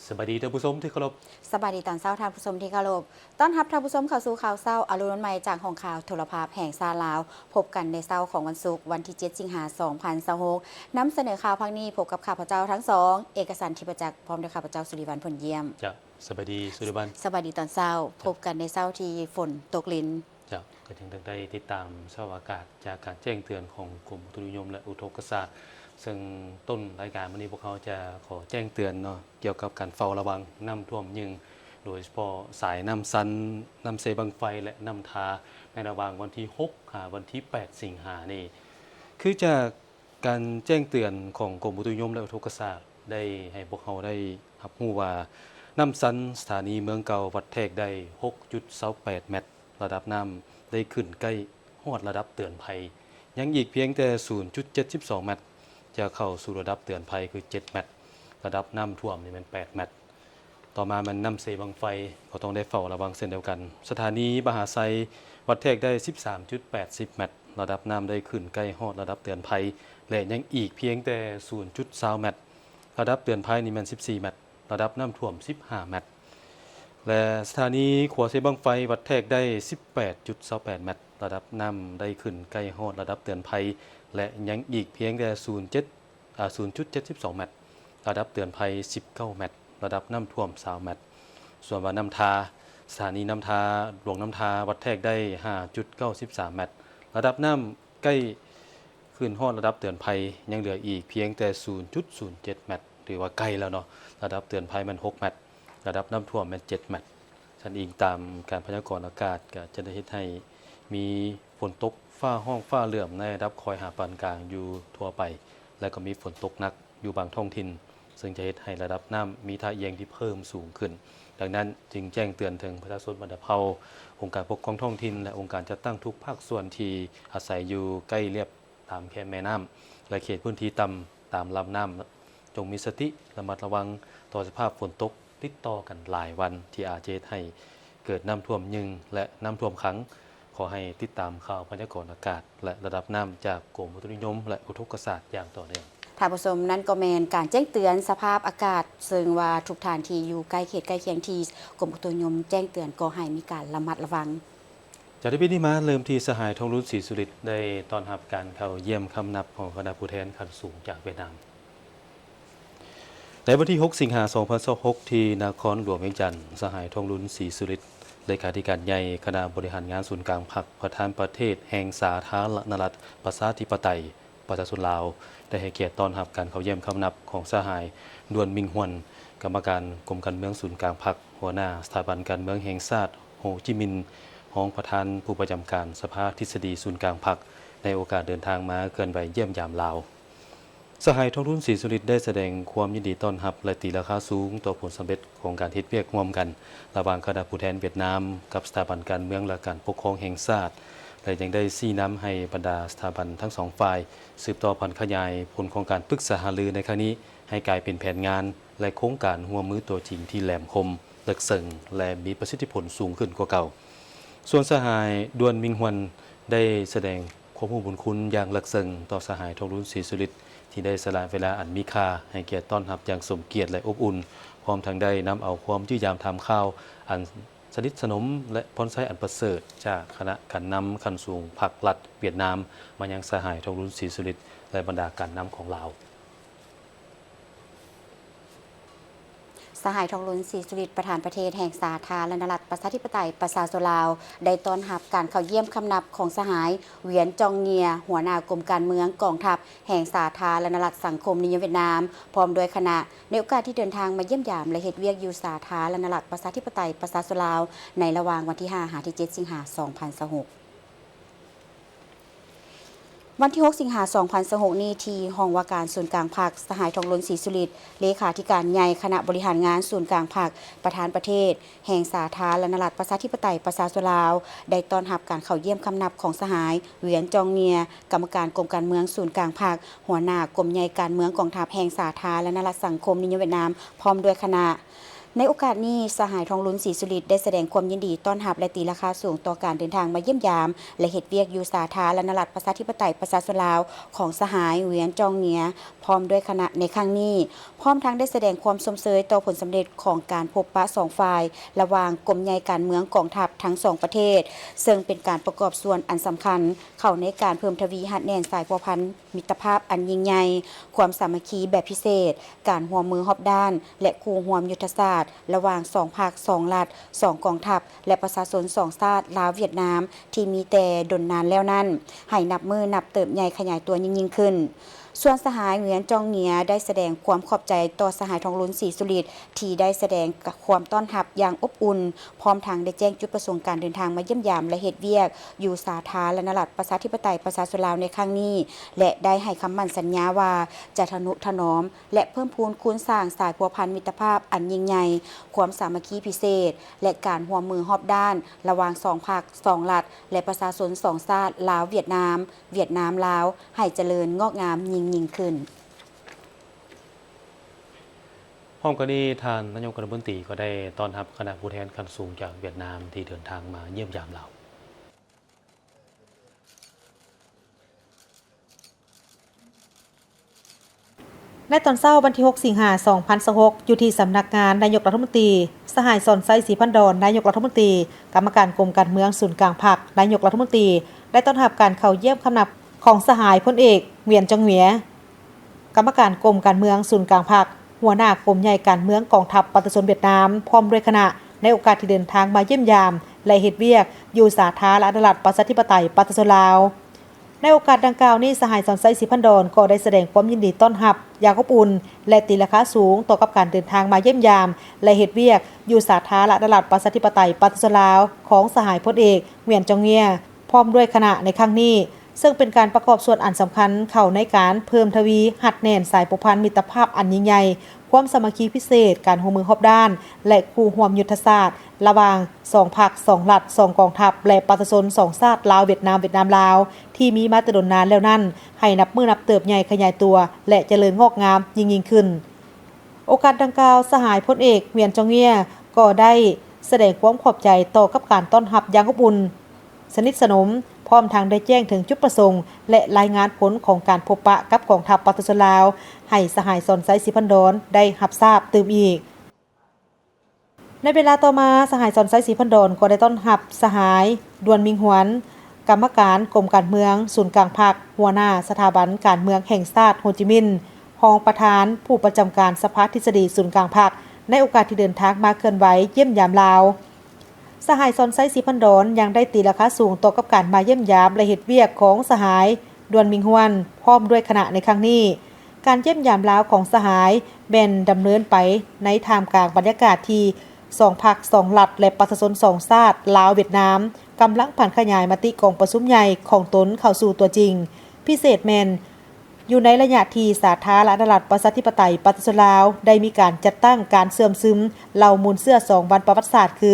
ສະບາຍດີທ່ານຜູ້ຊົມທີ່ເຄົາລົບ. ສະບາຍດີຕອນເຊົ້າທ່ານຜູ້ຊົມທີ່ເຄົາລົບ. ຕ້ອນຮັບທ່ານຜູ້ຊົມເຂົ້າສູ່ຂ່າວເຊົ້າອາລຸນວັນໃໝ່ ຈາກຫ້ອງຂ່າວໂທລະພາບແຫ່ງຊາດລາວ. ພົບກັນໃນເຊົ້າຂອງວັນສຸກ ວັນທີເຈັດ ສິງຫາ ສອງພັນຊາວຫົກ. ນຳສະເໜີຂ່າວພາກນີ້ ພົບກັບຂ້າພະເຈົ້າທັງສອງ ເອກະສັນ ທິບປະຈັກ ພ້ອມດ້ວຍຂ້າພະເຈົ້າ ສຸລິວັນ ພົນຢ້ຽມ. ເຈົ້າ, ສະບາຍດີ ສຸລິວັນ. ສະບາຍດີຕອນເຊົ້າ. ເຈົ້າ, ພົບກັນໃນເຊົ້າທີ່ຝົນຕົກລິນ. ເຈົ້າ, ກໍຈຶ່ງໄດ້ຕິດຕາມສະພາບອາກາດຈາກການແຈ້ງເຕືອນຂອງກົມອຸຕຸນິຍົມ ແລະ ອຸທົກກະສາດ, ເຊິ່ງຕົ້ນລາຍການມື້ນີ້ພວກເຮົາຈະຂໍແຈ້ງເຕືອນເນາະ ກ່ຽວກັບການເຝົ້າລະວັງນ້ຳຖ້ວມຍືງ ໂດຍສະເພາະສາຍນ້ຳຊັນ, ນ້ຳເຊບັ້ງໄຟ ແລະ ນ້ຳທາ ໃນລະຫວ່າງວັນທີຫົກ ຫາວັນທີແປດ ສິງຫານີ້. ຄືຈາກການແຈ້ງເຕືອນຂອງກົມອຸຕຸນິຍົມ ແລະ ອຸທົກກະສາດ ໄດ້ໃຫ້ພວກເຮົາໄດ້ຮັບຮູ້ວ່າ ນ້ຳຊັນສະຖານີເມືອງເກົ່າວັດແທກໄດ້ຫົກຈຸດຊາວແປດແມັດ, ລະດັບນ້ຳໄດ້ຂຶ້ນໃກ້ຮອດລະດັບເຕືອນໄພ, ຍັງອີກພຽງແຕ່ສູນຈຸດເຈັດສິບສອງແມັດ ຈະເຂົ້າສູ່ລະດັບເຕືອນໄພຄືເຈັດແມັດ, ລະດັບນ້ຳຖ້ວມນີ້ແມ່ນແປດແມັດ. ຕໍ່ມາແມ່ນນ້ຳເຊບັ້ງໄຟ ກໍຕ້ອງໄດ້ເຝົ້າລະວັງເຊັ່ນດຽວກັນ. ສະຖານີມະຫາໄຊວັດແທກໄດ້ສິບສາມຈຸດແປດສິບແມັດ, ລະດັບນ້ຳໄດ້ຂຶ້ນໃກ້ຮອດລະດັບເຕືອນໄພ ແລະ ຍັງອີກພຽງແຕ່ສູນຈຸດຊາວແມັດ, ລະດັບເຕືອນໄພນີ້ແມ່ນສິບສີ່ແມັດ, ລະດັບນ້ຳຖ້ວມສິບຫ້າແມັດ. ແລະ ສະຖານີຂົວເຊບັ້ງໄຟວັດແທກໄດ້ສິບແປດຈຸດຊາວແປດແມັດ, ລະດັບນ້ຳໄດ້ຂຶ້ນໃກ້ຮອດລະດັບເຕືອນໄພ ແລະ ຍັງອີກພຽງແຕ່ສູນເຈັດ ອາ ສູນຈຸດເຈັດສິບສອງແມັດ, ລະດັບເຕືອນໄພສິບເກົ້າແມັດ, ລະດັບນ້ຳຖ້ວມຊາວແມັດ. ສ່ວນວ່ານ້ຳທາ, ສະຖານີນ້ຳທາ ຫຼວງນ້ຳທາ ວັດແທກໄດ້ຫ້າຈຸດເກົ້າສິບສາມແມັດ, ລະດັບນ້ຳໃກ້ຂຶ້ນຮອດລະດັບເຕືອນໄພ ຍັງເຫຼືອອີກພຽງແຕ່ສູນຈຸດສູນເຈັດແມັດ, ຖືວ່າໃກ້ແລ້ວເນາະ, ລະດັບເຕືອນໄພແມ່ນຫົກແມັດ, ລະດັບນ້ຳຖ້ວມແມ່ນເຈັດແມັດ. ຄັນອີງຕາມການພະຍາກອນອາກາດ ກໍຈະໄດ້ເຮັດໃຫ້ມີຝົນຕົກ ຟ້າຮ້ອງຟ້າເຫຼື້ອມໃນລະດັບຄ່ອຍຫາປານກາງຢູ່ທົ່ວໄປ ແລະ ກໍມີຝົນຕົກໜັກຢູ່ບາງທ້ອງຖິ່ນ, ເຊິ່ງຈະເຮັດໃຫ້ລະດັບນ້ຳມີທ່າອ່ຽງທີ່ເພີ່ມສູງຂຶ້ນ. ດັ່ງນັ້ນ ຈຶ່ງແຈ້ງເຕືອນເຖິງປະຊາຊົນບັນດາເຜົ່າ, ອົງການປົກຄອງທ້ອງຖິ່ນ ແລະ ອົງການຈັດຕັ້ງທຸກພາກສ່ວນທີ່ອາໄສຢູ່ໃກ້ລຽບຕາມແຄມແມ່ນ້ຳ ແລະ ເຂດພື້ນທີ່ຕ່ຳຕາມລຳນ້ຳ ຈົ່ງມີສະຕິລະມັດລະວັງຕໍ່ສະພາບຝົນຕົກຕິດຕໍ່ກັນຫຼາຍວັນ ທີ່ອາດຈະເຮັດໃຫ້ເກີດນ້ຳຖ້ວມຍືງ ແລະ ນ້ຳຖ້ວມຂັງ. ຂໍໃຫ້ຕິດຕາມຂ່າວພະຍາກອນອາກາດ ແລະ ລະດັບນ້ຳຈາກກົມອຸຕຸນິຍົມ ແລະ ອຸທົກກະສາດຢ່າງຕໍ່ເນື່ອງ. ທ່ານຜູ້ຊົມ, ນັ້ນກໍແມ່ນການແຈ້ງເຕືອນສະພາບອາກາດ, ເຊິ່ງວ່າທຸກທ່ານທີ່ຢູ່ໃກ້ເຂດໃກ້ຄຽງທີ່ກົມອຸຕຸນິຍົມແຈ້ງເຕືອນ ກໍໃຫ້ມີການລະມັດລະວັງ. ຈາກທະວີບນີ້ມາ ເລີ່ມທີ່ສະຫາຍ ທອງລຸນ ສີສຸລິດ ໄດ້ຕ້ອນຮັບການເຂົ້າຢ້ຽມຄຳນັບຂອງຄະນະຜູ້ແທນຂັ້ນສູງຈາກຫວຽດນາມ. ໃນວັນທີຫົກ ສິງຫາ ສອງພັນຊາວຫົກ ທີ່ນະຄອນຫຼວງວຽງຈັນ, ສະຫາຍ ທອງລຸນ ສີສຸລິດ ເລຂາທິການໃຫຍ່ຄະນະບໍລິຫານງານສູນກາງພັກ, ປະທານປະເທດແຫ່ງສາທາລະນະລັດ ປະຊາທິປະໄຕ ປະຊາຊົນລາວ ໄດ້ໃຫ້ກຽດຕ້ອນຮັບການເຂົ້າຢ້ຽມຄຳນັບຂອງສະຫາຍ ດ່ວນ ມິງ ຮວນ ກຳມະການກົມການເມືອງສູນກາງພັກ, ຫົວໜ້າສະຖາບັນການເມືອງແຫ່ງຊາດ ໂຮຈິມິນ, ຮອງປະທານຜູ້ປະຈຳການສະພາທິດສະດີສູນກາງພັກ ໃນໂອກາດເດີນທາງມາເຄື່ອນໄຫວຢ້ຽມຢາມລາວ. ສະຫາຍ ທອງລຸນ ສີສຸລິດ ໄດ້ສະແດງຄວາມຍິນດີຕ້ອນຮັບ ແລະ ຕີລາຄາສູງຕໍ່ຜົນສຳເລັດຂອງການເຮັດວຽກຮ່ວມກັນ ລະຫວ່າງຄະນະຜູ້ແທນຫວຽດນາມກັບສະຖາບັນການເມືອງ ແລະ ການປົກຄອງແຫ່ງຊາດ ແລະ ຍັງໄດ້ຊີ້ນຳໃຫ້ບັນດາສະຖາບັນທັງສອງຝ່າຍ ສືບຕໍ່ຜັນຂະຫຍາຍຜົນຂອງການປຶກສາຫາລືໃນຄັ້ງນີ້ ໃຫ້ກາຍເປັນແຜນງານ ແລະ ໂຄງການຮ່ວມມືຕົວຈິງທີ່ແຫຼມຄົມ, ເລິກເຊິ່ງ ແລະ ມີປະສິດທິຜົນສູງຂຶ້ນກວ່າເກົ່າ. ສ່ວນສະຫາຍ ດ່ວນ ມິງ ຮວນ ໄດ້ສະແດງຄວາມຮູ້ບຸນຄຸນຢ່າງເລິກເຊິ່ງຕໍ່ສະຫາຍ ທອງລຸນ ສີສຸລິດ ທີ່ໄດ້ສະຫຼະເວລາອັນມີຄ່າໃຫ້ກຽດຕ້ອນຮັບຢ່າງສົມກຽດ ແລະ ອົບອຸ່ນ, ພ້ອມທັງໄດ້ນຳເອົາຄວາມຢ້ຽມຢາມຖາມຂ່າວອັນສະໜິດສະໜົມ ແລະ ພອນໄຊອັນປະເສີດຈາກຄະນະການນຳຂັ້ນສູງພັກລັດຫວຽດນາມ ມາຍັງສະຫາຍ ທອງລຸນ ສີສຸລິດ ແລະ ບັນດາການນຳຂອງລາວ. ສະຫາຍ ທອງລຸນ ສີສຸລິດ ປະທານປະເທດແຫ່ງສາທາລະນະລັດ ປະຊາທິປະໄຕ ປະຊາຊົນລາວ ໄດ້ຕ້ອນຮັບການເຂົ້າຢ້ຽມຄຳນັບຂອງສະຫາຍ ຫວຽນ ຈອງເງຍ ຫົວໜ້າກົມການເມືອງກອງທັບແຫ່ງສາທາລະນະລັດສັງຄົມນິຍົມຫວຽດນາມ ພ້ອມດ້ວຍຄະນະ ໃນໂອກາດທີ່ເດີນທາງມາຢ້ຽມຢາມ ແລະ ເຮັດວຽກຢູ່ສາທາລະນະລັດ ປະຊາທິປະໄຕ ປະຊາຊົນລາວ ໃນລະຫວ່າງວັນທີຫ້າ ຫາ ທີເຈັດ ສິງຫາ ສອງພັນຊາວຫົກ. ວັນທີຫົກ ສິງຫາ ສອງພັນຊາວຫົກນີ້ ທີ່ຫ້ອງວ່າການສູນກາງພັກ, ສະຫາຍ ທອງລຸນ ສີສຸລິດ ເລຂາທິການໃຫຍ່ຄະນະບໍລິຫານງານສູນກາງພັກ, ປະທານປະເທດແຫ່ງສາທາລະນະລັດ ປະຊາທິປະໄຕ ປະຊາຊົນລາວ ໄດ້ຕ້ອນຮັບການເຂົ້າຢ້ຽມຄຳນັບຂອງສະຫາຍ ຫວຽນ ຈອງເງຍ ກຳມະການກົມການເມືອງສູນກາງພັກ, ຫົວໜ້າກົມໃຫຍ່ການເມືອງກອງທັບແຫ່ງສາທາລະນະລັດສັງຄົມນິຍົມຫວຽດນາມ ພ້ອມດ້ວຍຄະນະ. ໃນໂອກາດນີ້, ສະຫາຍ ທອງລຸນ ສີສຸລິດ ໄດ້ສະແດງຄວາມຍິນດີຕ້ອນຮັບ ແລະ ຕີລາຄາສູງຕໍ່ການເດີນທາງມາຢ້ຽມຢາມ ແລະ ເຮັດວຽກຢູ່ສາທາລະນະລັດ ປະຊາທິປະໄຕ ປະຊາຊົນລາວ ຂອງສະຫາຍ ຫວຽນ ຈອງເງຍ ພ້ອມດ້ວຍຄະນະໃນຄັ້ງນີ້, ພ້ອມທັງໄດ້ສະແດງຄວາມຊົມເຊີຍຕໍ່ຜົນສຳເລັດຂອງການພົບປະສອງຝ່າຍ ລະຫວ່າງກົມໃຫຍ່ການເມືອງກອງທັບທັງສອງປະເທດ, ເຊິ່ງເປັນການປະກອບສ່ວນອັນສຳຄັນເຂົ້າໃນການເພີ່ມທະວີຮັດແໜ້ນສາຍພົວພັນ ມິດຕະພາບອັນຍິ່ງໃຫຍ່, ຄວາມສາມັກຄີແບບພິເສດ, ການຮ່ວມມືຮອບດ້ານ ແລະ ຄູ່ຮ່ວມຍຸດທະສາດ ລະຫວ່າງສອງພັກ, ສອງລັດ, ສອງກອງທັບ ແລະ ປະຊາຊົນສອງຊາດ ລາວ-ຫວຽດນາມ ທີ່ມີແຕ່ດົນນານແລ້ວນັ້ນ ໃຫ້ນັບມື້ນັບເຕີບໃຫຍ່ຂະຫຍາຍຕົວຍິ່ງໆຂຶ້ນ. ສ່ວນສະຫາຍ ຫວຽນ ຈອງເງຍ ໄດ້ສະແດງຄວາມຂອບໃຈຕໍ່ສະຫາຍ ທອງລຸນ ສີສຸລິດ ທີ່ໄດ້ສະແດງຄວາມຕ້ອນຮັບຢ່າງອົບອຸ່ນ, ພ້ອມທັງໄດ້ແຈ້ງຈຸດປະສົງການເດີນທາງມາຢ້ຽມຢາມ ແລະ ເຮັດວຽກຢູ່ສາທາລະນະລັດ ປະຊາທິປະໄຕ ປະຊາຊົນລາວໃນຄັ້ງນີ້ ແລະ ໄດ້ໃຫ້ຄຳໝັ້ນສັນຍາວ່າ ຈະທະນຸຖະໜອມ ແລະ ເພີ່ມພູນຄູນສ້າງສາຍພົວພັນມິດຕະພາບອັນຍິ່ງໃຫຍ່, ຄວາມສາມັກຄີພິເສດ ແລະ ການຮ່ວມມືຮອບດ້ານ ລະຫວ່າງສອງພັກ, ສອງລັດ ແລະ ປະຊາຊົນສອງຊາດ ລາວ-ຫວຽດນາມ, ຫວຽດນາມ-ລາວ ໃຫ້ຈະເລີນງອກງາມຍິ່ງໆຂຶ້ນ. ພ້ອມກັນນີ້, ທ່ານນາຍົກລັດຖະມົນຕີກໍໄດ້ຕ້ອນຮັບຄະນະຜູ້ແທນຂັ້ນສູງຈາກຫວຽດນາມທີ່ເດີນທາງມາຢ້ຽມຢາມລາວ. ໃນຕອນເຊົ້າວັນທີຫົກ ສິງຫາ ສອງພັນຊາວຫົກ ຢູ່ທີ່ສຳນັກງານນາຍົກລັດຖະມົນຕີ, ສະຫາຍ ສອນໄຊ ສີພັນດອນ ນາຍົກລັດຖະມົນຕີ, ກຳມະການກົມການເມືອງສູນກາງພັກ ນາຍົກລັດຖະມົນຕີ ໄດ້ຕ້ອນຮັບການເຂົ້າຢ້ຽມຄຳນັບຂອງສະຫາຍພົນເອກ ຫວຽນ ຈອງເຫວຍ ກຳມະການກົມການເມືອງສູນກາງພັກ, ຫົວໜ້າກົມໃຫຍ່ການເມືອງກອງທັບປະຊາຊົນຫວຽດນາມ ພ້ອມດ້ວຍຄະນະ ໃນໂອກາດທີ່ເດີນທາງມາຢ້ຽມຢາມ ແລະ ເຮັດວຽກຢູ່ສາທາລະນະລັດ ປະຊາທິປະໄຕ ປະຊາຊົນລາວ. ໃນໂອກາດດັ່ງກ່າວນີ້, ສະຫາຍ ສອນໄຊ ສີພັນດອນ ກໍໄດ້ສະແດງຄວາມຍິນດີຕ້ອນຮັບຢ່າງອົບອຸ່ນ ແລະ ຕີລາຄາສູງຕໍ່ກັບການເດີນທາງມາຢ້ຽມຢາມ ແລະ ເຮັດວຽກຢູ່ສາທາລະນະລັດ ປະຊາທິປະໄຕ ປະຊາຊົນລາວ ຂອງສະຫາຍພົນເອກ ຫວຽນ ຈອງເງຍ ພ້ອມດ້ວຍຄະນະໃນຄັ້ງນີ້, ເຊິ່ງເປັນການປະກອບສ່ວນອັນສຳຄັນເຂົ້າໃນການເພີ່ມທະວີຮັດແໜ້ນສາຍພົວພັນມິດຕະພາບອັນຍິ່ງໃຫຍ່, ຄວາມສາມັກຄີພິເສດ, ການຮ່ວມມືຮອບດ້ານ ແລະ ຄູ່ຮ່ວມຍຸດທະສາດ ລະຫວ່າງສອງພັກ, ສອງລັດ, ສອງກອງທັບ ແລະ ປະຊາຊົນສອງຊາດ ລາວ-ຫວຽດນາມ, ຫວຽດນາມ-ລາວ ທີ່ມີມາແຕ່ດົນນານແລ້ວນັ້ນ ໃຫ້ນັບມື້ນັບເຕີບໃຫຍ່ຂະຫຍາຍຕົວ ແລະ ຈະເລີນງອກງາມຍິ່ງໆຂຶ້ນ. ໂອກາດດັ່ງກ່າວ, ສະຫາຍພົນເອກ ຫວຽນ ຈອງເງຍ ກໍໄດ້ສະແດງຄວາມຂອບໃຈຕໍ່ກັບການຕ້ອນຮັບຢ່າງອົບອຸ່ນ, ສະໜິດສະໜົມ, ພ້ອມທັງໄດ້ແຈ້ງເຖິງຈຸດປະສົງ ແລະ ລາຍງານຜົນຂອງການພົບປະກັບກອງທັບປະຊາຊົນລາວ ໃຫ້ສະຫາຍ ສອນໄຊ ສີພັນດອນ ໄດ້ຮັບຊາບຕື່ມອີກ. ໃນເວລາຕໍ່ມາ, ສະຫາຍ ສອນໄຊ ສີພັນດອນ ກໍໄດ້ຕ້ອນຮັບສະຫາຍ ດວນ ມິງ ຫວນ ກຳມະການກົມການເມືອງສູນກາງພັກ, ຫົວໜ້າສະຖາບັນການເມືອງແຫ່ງຊາດໂຮຈິມິນ, ຮອງປະທານຜູ້ປະຈຳການສະພາທິດສະດີສູນກາງພັກ ໃນໂອກາດທີ່ເດີນທາງມາເຄື່ອນໄຫວຢ້ຽມຢາມລາວ. ສະຫາຍ ສອນໄຊ ສີພັນດອນ ຍັງໄດ້ຕີລາຄາສູງຕໍ່ກັບການມາຢ້ຽມຢາມ ແລະ ເຮັດວຽກຂອງສະຫາຍ ດວນ ມິງ ຫວນ ພ້ອມດ້ວຍຄະນະໃນຄັ້ງນີ້. ການຢ້ຽມຢາມລາວຂອງສະຫາຍ ແມ່ນດຳເນີນໄປໃນທ່າມກາງບັນຍາກາດທີ່ສອງພັກ, ສອງລັດ ແລະ ປະຊາຊົນສອງຊາດ ລາວ-ຫວຽດນາມ ກຳລັງຜັນຂະຫຍາຍມະຕິກອງປະຊຸມໃຫຍ່ຂອງຕົນເຂົ້າສູ່ຕົວຈິງ, ພິເສດແມ່ນ ຢູ່ໃນໄລຍະທີ່ສາທາລະນະລັດ ປະຊາທິປະໄຕ ປະຊາຊົນລາວ ໄດ້ມີການຈັດຕັ້ງການເຊື່ອມຊຶມເຫຼົ່າມູນເຊື້ອສອງວັນປະຫວັດສາດ ຄື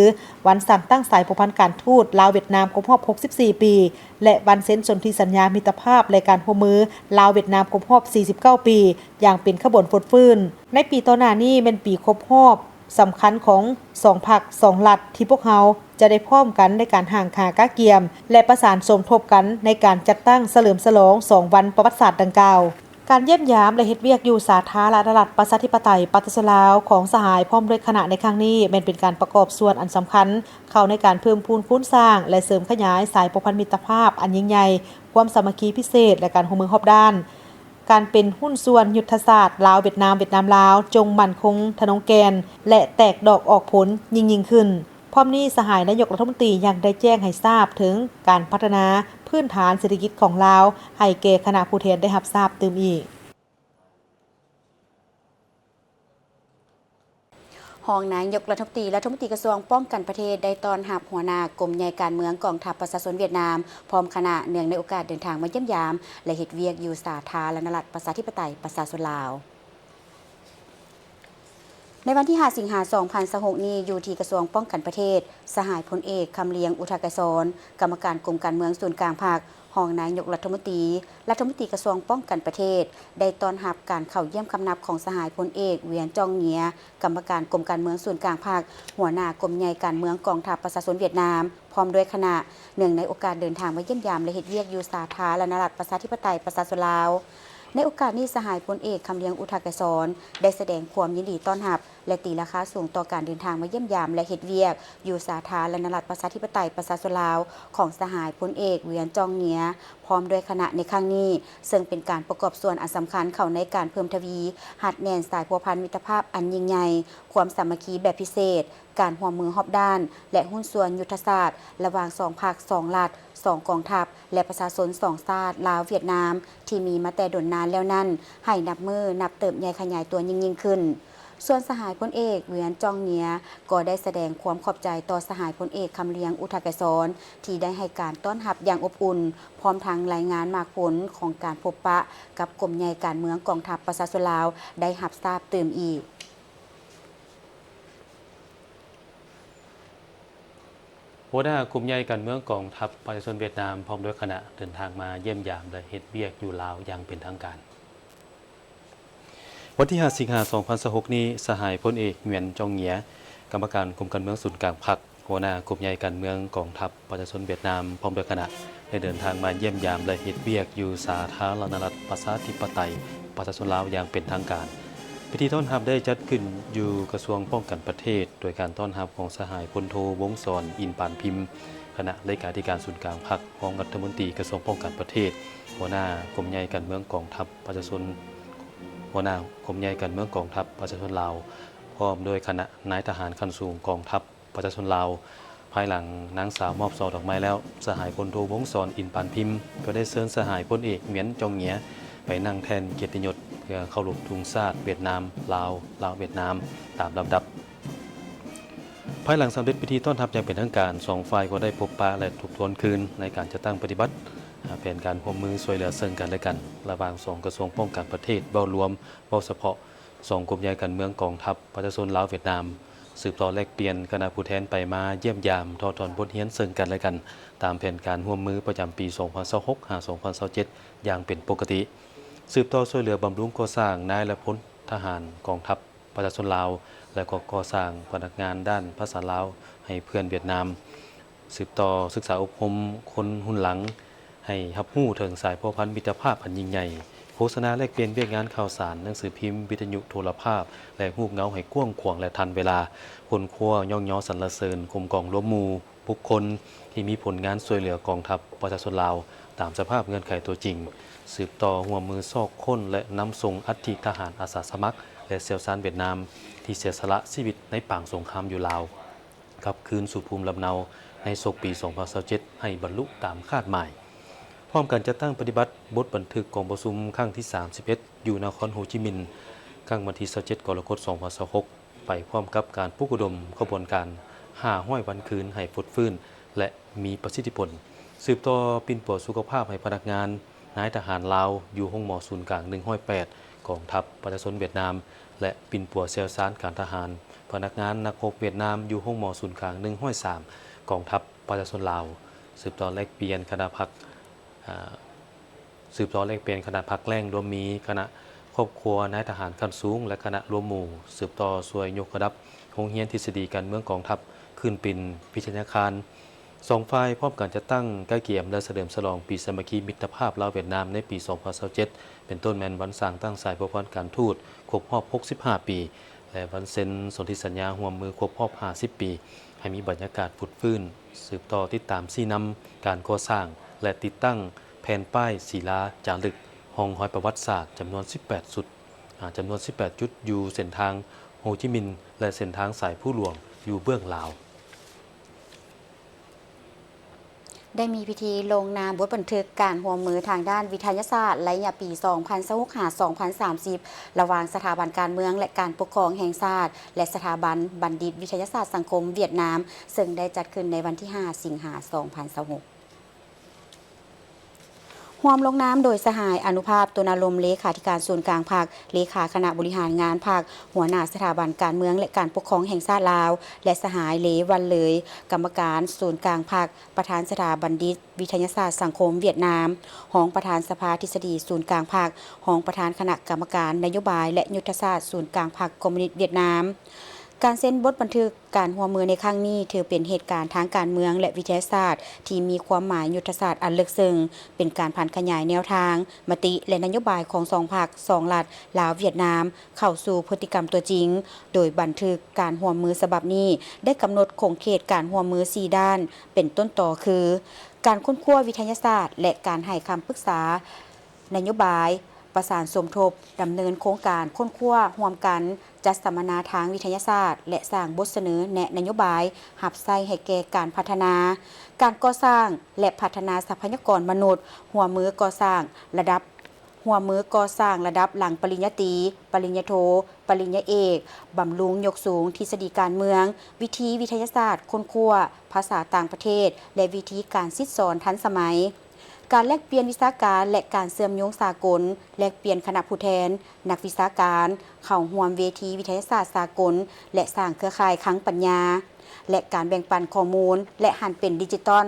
ວັນສ້າງຕັ້ງສາຍພົວພັນການທູດລາວ-ຫວຽດນາມຄົບຮອບຫົກສິບສີ່ປີ ແລະ ວັນເຊັນສົນທິສັນຍາມິດຕະພາບ ແລະ ການຮ່ວມມືລາວ-ຫວຽດນາມຄົບຮອບສີ່ສິບເກົ້າປີ ຢ່າງເປັນຂະບວນຟົດຟື້ນ. ໃນປີຕໍ່ໜ້ານີ້ແມ່ນປີຄົບຮອບ ສຳຄັນຂອງສອງພັກ, ສອງລັດ ທີ່ພວກເຮົາຈະໄດ້ພ້ອມກັນໃນການຫ້າງຂ້າກະກຽມ ແລະ ປະສານສົມທົບກັນໃນການຈັດຕັ້ງສະເຫຼີມສະຫຼອງສອງວັນປະຫວັດສາດດັ່ງກ່າວ. ການຢ້ຽມຢາມ ແລະ ເຮັດວຽກຢູ່ສາທາລະນະລັດ ປະຊາທິປະໄຕ ປະຊາຊົນລາວ ຂອງສະຫາຍພ້ອມດ້ວຍຄະນະໃນຄັ້ງນີ້ ແມ່ນເປັນການປະກອບສ່ວນອັນສຳຄັນເຂົ້າໃນການເພີ່ມພູນຄູນສ້າງ ແລະ ເສີມຂະຫຍາຍສາຍພົວພັນມິດຕະພາບອັນຍິ່ງໃຫຍ່, ຄວາມສາມັກຄີພິເສດ ແລະ ການຮ່ວມມືຮອບດ້ານ. ການເປັນຫຸ້ນສ່ວນຍຸດທະສາດລາວ-ຫວຽດນາມ, ຫວຽດນາມ-ລາວ ຈົ່ງໝັ້ນຄົງທະນົງແກ່ນ ແລະ ແຕກດອກອອກຜົນຍິ່ງໆຂຶ້ນ. ພ້ອມນີ້, ສະຫາຍນາຍົກລັດຖະມົນຕີຍັງໄດ້ແຈ້ງໃຫ້ຊາບເຖິງການພັດທະນາພື້ນຖານເສດຖະກິດຂອງລາວ ໃຫ້ແກ່ຄະນະຜູ້ແທນໄດ້ຮັບຊາບຕື່ມອີກ. ຮອງນາຍົກລັດຖະມົນຕີ, ລັດຖະມົນຕີກະຊວງປ້ອງກັນປະເທດ ໄດ້ຕ້ອນຮັບຫົວໜ້າກົມໃຫຍ່ການເມືອງກອງທັບປະຊາຊົນຫວຽດນາມ ພ້ອມຄະນະ ເນື່ອງໃນໂອກາດເດີນທາງມາຢ້ຽມຢາມ ແລະ ເຮັດວຽກຢູ່ສາທາລະນະລັດປະຊາທິປະໄຕປະຊາຊົນລາວ. ໃນວັນທີຫ້າ ສິງຫາ ສອງພັນຊາວຫົກນີ້ ຢູ່ທີ່ກະຊວງປ້ອງກັນປະເທດ, ສະຫາຍພົນເອກ ຄຳລຽງ ອຸທະກະສອນ ກຳມະການກົມການເມືອງສູນກາງພັກ, ຮອງນາຍົກລັດຖະມົນຕີ, ລັດຖະມົນຕີກະຊວງປ້ອງກັນປະເທດ ໄດ້ຕ້ອນຮັບການເຂົ້າຢ້ຽມຄຳນັບຂອງສະຫາຍພົນເອກ ຫວຽນ ຈອງເງຍ ກຳມະການກົມການເມືອງສູນກາງພັກ, ຫົວໜ້າກົມໃຫຍ່ການເມືອງກອງທັບປະຊາຊົນຫວຽດນາມ ພ້ອມດ້ວຍຄະນະ, ເນື່ອງໃນໂອກາດເດີນທາງມາຢ້ຽມຢາມ ແລະ ເຮັດວຽກຢູ່ສາທາລະນະລັດ ປະຊາທິປະໄຕ ປະຊາຊົນລາວ. ໃນໂອກາດນີ້, ສະຫາຍພົນເອກ ຄຳລຽງ ອຸທະກະສອນ ໄດ້ສະແດງຄວາມຍິນດີຕ້ອນຮັບ ແລະ ຕີລາຄາສູງຕໍ່ການເດີນທາງມາຢ້ຽມຢາມ ແລະ ເຮັດວຽກຢູ່ສາທາລະນະລັດ ປະຊາທິປະໄຕ ປະຊາຊົນລາວ ຂອງສະຫາຍພົນເອກ ຫວຽນ ຈອງເງຍ ພ້ອມດ້ວຍຄະນະໃນຄັ້ງນີ້, ເຊິ່ງເປັນການປະກອບສ່ວນອັນສຳຄັນເຂົ້າໃນການເພີ່ມທະວີຮັດແໜ້ນສາຍພົວພັນມິດຕະພາບອັນຍິ່ງໃຫຍ່, ຄວາມສາມັກຄີແບບພິເສດ, ການຮ່ວມມືຮອບດ້ານ ແລະ ຫຸ້ນສ່ວນຍຸດທະສາດ ລະຫວ່າງສອງພັກ, ສອງລັດ, ສອງກອງທັບ ແລະ ປະຊາຊົນສອງຊາດ ລາວ-ຫວຽດນາມ ທີ່ມີມາແຕ່ດົນນານແລ້ວນັ້ນ ໃຫ້ນັບມື້ນັບເຕີບໃຫຍ່ຂະຫຍາຍຕົວຍິ່ງໆຂຶ້ນ. ສ່ວນສະຫາຍພົນເອກ ຫວຽນ ຈອງເງຍ ກໍໄດ້ສະແດງຄວາມຂອບໃຈຕໍ່ສະຫາຍພົນເອກ ຄຳລຽງ ອຸທະກະສອນ ທີ່ໄດ້ໃຫ້ການຕ້ອນຮັບຢ່າງອົບອຸ່ນ, ພ້ອມທັງລາຍງານໝາກຜົນຂອງການພົບປະກັບກົມໃຫຍ່ການເມືອງກອງທັບປະຊາຊົນລາວ ໄດ້ຮັບຊາບຕື່ມອີກ. ຫົວໜ້າກົມໃຫຍ່ການເມືອງກອງທັບປະຊາຊົນຫວຽດນາມ ພ້ອມດ້ວຍຄະນະ ເດີນທາງມາຢ້ຽມຢາມ ແລະ ເຮັດວຽກຢູ່ລາວຢ່າງເປັນທາງການ. ວັນທີຫ້າ ສິງຫາ ສອງພັນຊາວຫົກນີ້, ສະຫາຍພົນເອກ ຫງວຽນ ຈອງເງຍ ກຳມະການກົມການເມືອງສູນກາງພັກ, ຫົວໜ້າກົມໃຫຍ່ການເມືອງກອງທັບປະຊາຊົນຫວຽດນາມ ພ້ອມດ້ວຍຄະນະ ໄດ້ເດີນທາງມາຢ້ຽມຢາມ ແລະ ເຮັດວຽກຢູ່ສາທາລະນະລັດ ປະຊາທິປະໄຕ ປະຊາຊົນລາວຢ່າງເປັນທາງການ. ພິທີຕ້ອນຮັບໄດ້ຈັດຂຶ້ນຢູ່ກະຊວງປ້ອງກັນປະເທດ ໂດຍການຕ້ອນຮັບຂອງສະຫາຍພົນໂທ ວົງສອນ ອິນປານພິມ, ຄະນະເລຂາທິການສູນກາງພັກ, ຮອງລັດຖະມົນຕີກະຊວງປ້ອງກັນປະເທດ, ຫົວໜ້າກົມໃຫຍ່ການເມືອງກອງທັບປະຊາຊົນ, ຫົວໜ້າກົມໃຫຍ່ການເມືອງກອງທັບປະຊາຊົນລາວ, ພ້ອມດ້ວຍຄະນະນາຍທະຫານຂັ້ນສູງກອງທັບ ປະຊາຊົນລາວ. ພາຍຫຼັງນາງສາວມອບຊ່ອດອກໄມ້ແລ້ວ, ສະຫາຍພົນໂທ ວົງສອນ ອິນປານພິມ ກໍໄດ້ເຊີນສະຫາຍພົນເອກ ຫງວຽນ ຈອງເງຍ ໄປນັ່ງແທ່ນກຽດຕິຍົດ ເພື່ອເຄົາລົບທຸງຊາດຫວຽດນາມ ລາວ, ລາວ-ຫວຽດນາມ ຕາມລຳດັບ. ພາຍຫຼັງສຳເລັດພິທີຕ້ອນຮັບຢ່າງເປັນທາງການ, ສອງຝ່າຍກໍໄດ້ພົບປະ ແລະ ທົບທວນຄືນໃນການຈັດຕັ້ງປະຕິບັດ ແຜນການຮ່ວມມືຊ່ວຍເຫຼືອເຊິ່ງກັນ ແລະ ກັນ ລະຫວ່າງສອງກະຊວງປ້ອງກັນປະເທດ ເວົ້າລວມ, ເວົ້າສະເພາະ, ສອງກົມໃຫຍ່ການເມືອງກອງທັບປະຊາຊົນລາວ-ຫວຽດນາມ, ສືບຕໍ່ແລກປ່ຽນຄະນະຜູ້ແທນໄປມາຢ້ຽມຢາມ, ຖອດຖອນບົດຮຽນເຊິ່ງກັນ ແລະ ກັນ ຕາມແຜນການຮ່ວມມືປະຈຳປີສອງພັນຊາວຫົກ ຫາ ສອງພັນຊາວເຈັດ ຢ່າງເປັນປົກກະຕິ, ສືບຕໍ່ຊ່ວຍເຫຼືອບຳລຸງກໍ່ສ້າງນາຍ ແລະ ພົນທະຫານກອງທັບປະຊາຊົນລາວ ແລະ ກໍກໍ່ສ້າງພະນັກງານດ້ານພາສາລາວໃຫ້ເພື່ອນຫວຽດນາມ. ສືບຕໍ່ສຶກສາອົບຮົມຄົນຮຸ່ນຫຼັງໃຫ້ຮັບຮູ້ເຖິງສາຍພົວພັນມິດຕະພາບອັນຍິ່ງໃຫຍ່, ໂຄສະນາແລກປ່ຽນວຽກງານຂ່າວສານ, ໜັງສືພິມ, ວິທະຍຸ, ໂທລະພາບ ແລະ ຮູບເງົາໃຫ້ກວ້າງຂວາງ ແລະ ທັນເວລາ, ຄົ້ນຄວ້າຍ້ອງຍໍສັນລະເສີນກົມກອງລວມໝູ່ບຸກຄົນທີ່ມີຜົນງານຊ່ວຍເຫຼືອກອງທັບປະຊາຊົນລາວຕາມສະພາບເງື່ອນໄຂຕົວຈິງ, ສືບຕໍ່ຮ່ວມມືຊອກຄົ້ນ ແລະ ນຳສົ່ງອັດຖິທະຫານອາສາສະໝັກ ແລະ ຊ່ຽວຊານຫວຽດນາມທີ່ເສຍສະຫຼະຊີວິດໃນປາງສົງຄາມຢູ່ລາວ ກັບຄືນສູ່ພູມລຳເນົາໃນສົກປີສອງພັນຊາວເຈັດ ໃຫ້ບັນລຸຕາມຄາດໝາຍ. ພ້ອມກັນຈັດຕັ້ງປະຕິບັດບົດບັນທຶກກອງປະຊຸມຄັ້ງທີສາມສິບເອັດ ຢູ່ນະຄອນໂຮຈິມິນ ຄັ້ງວັນທີຊາວເຈັດ ກໍລະກົດ ສອງພັນຊາວຫົກ ໄປພ້ອມກັບການປຸກອຸດົມຂະບວນການຫ້າຮ້ອຍວັນຄືນໃຫ້ຟົດຟື້ນ ແລະ ມີປະສິດທິຜົນ, ສືບຕໍ່ປິ່ນປົວສຸຂະພາບໃຫ້ພະນັກງານ, ນາຍທະຫານລາວຢູ່ໂຮງໝໍສູນກາງໜຶ່ງຮ້ອຍແປດ ກອງທັບປະຊາຊົນຫວຽດນາມ ແລະ ປິ່ນປົວຊ່ຽວຊານການທະຫານ, ພະນັກງານນັກຮົບຫວຽດນາມຢູ່ໂຮງໝໍສູນກາງໜຶ່ງຮ້ອຍສາມ ກອງທັບປະຊາຊົນລາວ, ສືບຕໍ່ແລກປ່ຽນຄະນະພັກ, ອາ, ສືບຕໍ່ແລກປ່ຽນຄະນະພັກແລ້ງລວມມີຄະນະຄອບຄົວນາຍທະຫານຂັ້ນສູງ ແລະ ຄະນະລວມໝູ່, ສືບຕໍ່ຊ່ວຍຍົກລະດັບໂຮງຮຽນທິດສະດີການເມືອງກອງທັບຂຶ້ນເປັນວິທະຍາຄານ. ສອງຝ່າຍພ້ອມກັນຈັດຕັ້ງກະກຽມ ແລະ ສະເຫຼີມສະຫຼອງປີສາມັກຄີມິດຕະພາບລາວຫວຽດນາມໃນປີສອງພັນຊາວເຈັດ ເປັນຕົ້ນແມ່ນວັນສ້າງຕັ້ງສາຍພົວພັນການທູດຄົບຮອບຫົກສິບຫ້າປີ ແລະ ວັນເຊັນສົນທິສັນຍາຮ່ວມມືຄົບຮອບຫ້າສິບປີ ໃຫ້ມີບັນຍາກາດຟົດຟື້ນ, ສືບຕໍ່ຕິດຕາມຊີ້ນຳການກໍ່ສ້າງ ແລະ ຕິດຕັ້ງແຜ່ນປ້າຍສີລາຈາລຶກຮ່ອງຮອຍປະຫວັດສາດຈຳນວນສິບແປດຈຸດ, ອາ, ຈຳນວນສິບແປດຈຸດ ຢູ່ເສັ້ນທາງໂຮຈິມິນ ແລະ ເສັ້ນທາງສາຍພູຫຼວງຢູ່ເບື້ອງລາວ. ໄດ້ມີພິທີລົງນາມບົດບັນທຶກການຮ່ວມມືທາງດ້ານວິທະຍາສາດໄລຍະປີສອງພັນຊາວຫົກ ຫາ ສອງພັນສາມສິບ ລະຫວ່າງສະຖາບັນການເມືອງ ແລະ ການປົກຄອງແຫ່ງຊາດ ແລະ ສະຖາບັນບັນດິດວິທະຍາສາດສັງຄົມຫວຽດນາມ, ເຊິ່ງໄດ້ຈັດຂຶ້ນໃນວັນທີຫ້າ ສິງຫາ ສອງພັນຊາວຫົກ. ຮ່ວມລົງນາມໂດຍສະຫາຍ ອະນຸພາບ ຕຸນາລົມ ເລຂາທິການສູນກາງພັກ, ເລຂາຄະນະບໍລິຫານງານພັກ, ຫົວໜ້າສະຖາບັນການເມືອງ ແລະ ການປົກຄອງແຫ່ງຊາດລາວ ແລະ ສະຫາຍ ເລ ວັນເລີຍ ກຳມະການສູນກາງພັກ, ປະທານສະຖາບັນດິດວິທະຍາສາດສັງຄົມຫວຽດນາມ, ຮອງປະທານສະພາທິດສະດີສູນກາງພັກ, ຮອງປະທານຄະນະກຳມະການນະໂຍບາຍ ແລະ ຍຸດທະສາດສູນກາງພັກຄອມມູນິດຫວຽດນາມ. ການເຊັນບົດບັນທຶກການຮ່ວມມືໃນຄັ້ງນີ້ ຖືເປັນເຫດການທາງການເມືອງ ແລະ ວິທະຍາສາດທີ່ມີຄວາມໝາຍຍຸດທະສາດອັນເລິກເຊິ່ງ, ເປັນການຜັນຂະຫຍາຍແນວທາງ, ມະຕິ ແລະ ນະໂຍບາຍຂອງສອງພັກ, ສອງລັດ, ລາວ-ຫວຽດນາມ, ເຂົ້າສູ່ພຶດຕິກຳຕົວຈິງ, ໂດຍບັນທຶກການຮ່ວມມືສະບັບນີ້ໄດ້ກຳນົດຂົງເຂດການຮ່ວມມືສີ່ດ້ານ ເປັນຕົ້ນຕໍຄື ການຄົ້ນຄວ້າວິທະຍາສາດ ແລະ ການໃຫ້ຄຳປຶກສານະໂຍບາຍ, ປະສານສົມທົບ, ດຳເນີນໂຄງການຄົ້ນຄວ້າຮ່ວມກັນ, ຈັດສຳມະນາທາງວິທະຍາສາດ ແລະ ສ້າງບົດສະເໜີແນະນະໂຍບາຍຮັບໃຊ້ໃຫ້ແກ່ການພັດທະນາ, ການກໍ່ສ້າງ ແລະ ພັດທະນາຊັບພະຍາກອນມະນຸດ, ຮ່ວມມືກໍ່ສ້າງລະດັບ ຮ່ວມມືກໍ່ສ້າງລະດັບຫຼັງປະລິນຍາຕີ, ປະລິນຍາໂທ, ປະລິນຍາເອກ, ບຳລຸງຍົກສູງທິດສະດີການເມືອງ, ວິທີວິທະຍາສາດຄົ້ນຄວ້າ, ພາສາຕ່າງປະເທດ ແລະ ວິທີການສິດສອນທັນສະໄໝ, ການແລກປ່ຽນວິຊາການ ແລະ ການເຊື່ອມໂຍງສາກົນ, ແລກປ່ຽນຄະນະຜູ້ແທນ, ນັກວິຊາການ, ເຂົ້າຮ່ວມເວທີວິທະຍາສາດສາກົນ ແລະ ສ້າງເຄືອຂ່າຍຄັງປັນຍາ ແລະ ການແບ່ງປັນຂໍ້ມູນ ແລະ ຫັນເປັນດິຈິຕອນ,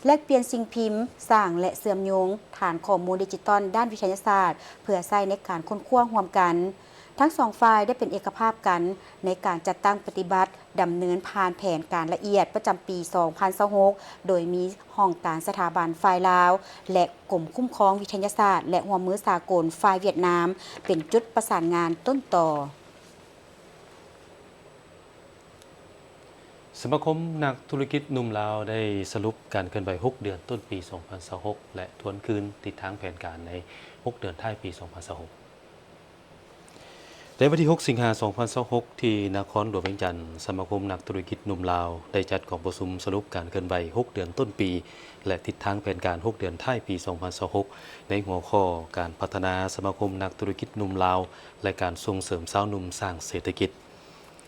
ແລກປ່ຽນສິ່ງພິມ, ສ້າງ ແລະ ເຊື່ອມໂຍງຖານຂໍ້ມູນດິຈິຕອນດ້ານວິທະຍາສາດ ເພື່ອໃຊ້ໃນການຄົ້ນຄວ້າຮ່ວມກັນ. ທັງສອງຝ່າຍໄດ້ເປັນເອກະພາບກັນໃນການຈັດຕັ້ງປະຕິບັດ, ດຳເນີນຜ່ານແຜນການລະອຽດປະຈຳປີສອງພັນຊາວຫົກ ໂດຍມີຫ້ອງການສະຖາບັນຝ່າຍລາວ ແລະ ກົມຄຸ້ມຄອງວິທະຍາສາດ ແລະ ຮ່ວມມືສາກົນຝ່າຍຫວຽດນາມ ເປັນຈຸດປະສານງານຕົ້ນຕໍ. ສະມາຄົມນັກທຸລະກິດໜຸ່ມລາວໄດ້ສະຫຼຸບການເຄື່ອນໄຫວຫົກເດືອນຕົ້ນປີສອງພັນຊາວຫົກ ແລະ ທວນຄືນທິດທາງແຜນການໃນຫົກເດືອນທ້າຍປີສອງພັນຊາວຫົກ. ໃນວັນທີຫົກ ສິງຫາ ສອງພັນຊາວຫົກ ທີ່ນະຄອນຫຼວງວຽງຈັນ, ສະມາຄົມນັກທຸລະກິດໜຸ່ມລາວໄດ້ຈັດກອງປະຊຸມສະຫຼຸບການເຄື່ອນໄຫວຫົກເດືອນຕົ້ນປີ ແລະ ທິດທາງແຜນການຫົກເດືອນທ້າຍປີສອງພັນຊາວຫົກ ໃນຫົວຂໍ້ການພັດທະນາສະມາຄົມນັກທຸລະກິດໜຸ່ມລາວ ແລະ ການສົ່ງເສີມຊາວໜຸ່ມສ້າງເສດຖະກິດ.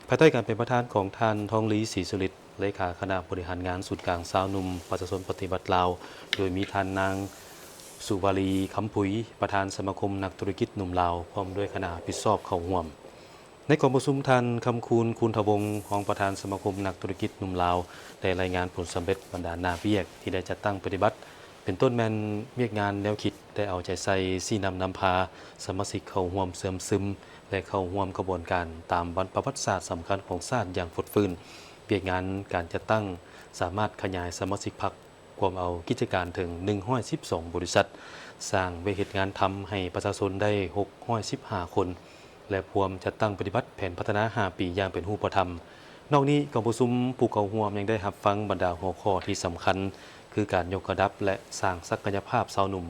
ພາຍໃຕ້ການເປັນປະທານຂອງທ່ານ ທອງລີ ສີສຸລິດ ເລຂາຄະນະບໍລິຫານງານສູນກາງຊາວໜຸ່ມປະຊາຊົນປະຕິວັດລາວ, ໂດຍມີທ່ານນາງ ສຸວາລີ ຄຳຜຸຍ ປະທານສະມາຄົມນັກທຸລະກິດໜຸ່ມລາວ ພ້ອມດ້ວຍຄະນະຮັບຜິດຊອບເຂົ້າຮ່ວມ. ໃນກອງປະຊຸມ, ທ່ານ ຄຳຄູນ ຄູນທະວົງ ຮອງປະທານສະມາຄົມນັກທຸລະກິດໜຸ່ມລາວ ໄດ້ລາຍງານຜົນສຳເລັດບັນດາໜ້າວຽກທີ່ໄດ້ຈັດຕັ້ງປະຕິບັດ, ເປັນຕົ້ນແມ່ນວຽກງານແນວຄິດ ໄດ້ເອົາໃຈໃສ່ຊີ້ນຳນຳພາສະມາຊິກເຂົ້າຮ່ວມເຊື່ອມຊຶມ ແລະ ເຂົ້າຮ່ວມຂະບວນການຕາມວັນປະຫວັດສາດສຳຄັນຂອງຊາດຢ່າງຟົດຟື້ນ. ວຽກງານການຈັດຕັ້ງສາມາດຂະຫຍາຍສະມາຊິກພັກ ກວມເອົາກິດຈະການເຖິງໜຶ່ງຮ້ອຍສິບສອງບໍລິສັດ, ສ້າງວຽກເຮັດງານທຳໃຫ້ປະຊາຊົນໄດ້ຫົກຮ້ອຍສິບຫ້າຄົນ ແລະ ພວມຈັດຕັ້ງປະຕິບັດແຜນພັດທະນາຫ້າປີຢ່າງເປັນຮູບປະທຳ. ນອກນີ້, ກອງປະຊຸມຜູ້ເຂົ້າຮ່ວມຍັງໄດ້ຮັບຟັງບັນດາຫົວຂໍ້ທີ່ສຳຄັນ ຄືການຍົກລະດັບ ແລະ ສ້າງສັກກະຍະພາບຊາວໜຸ່ມ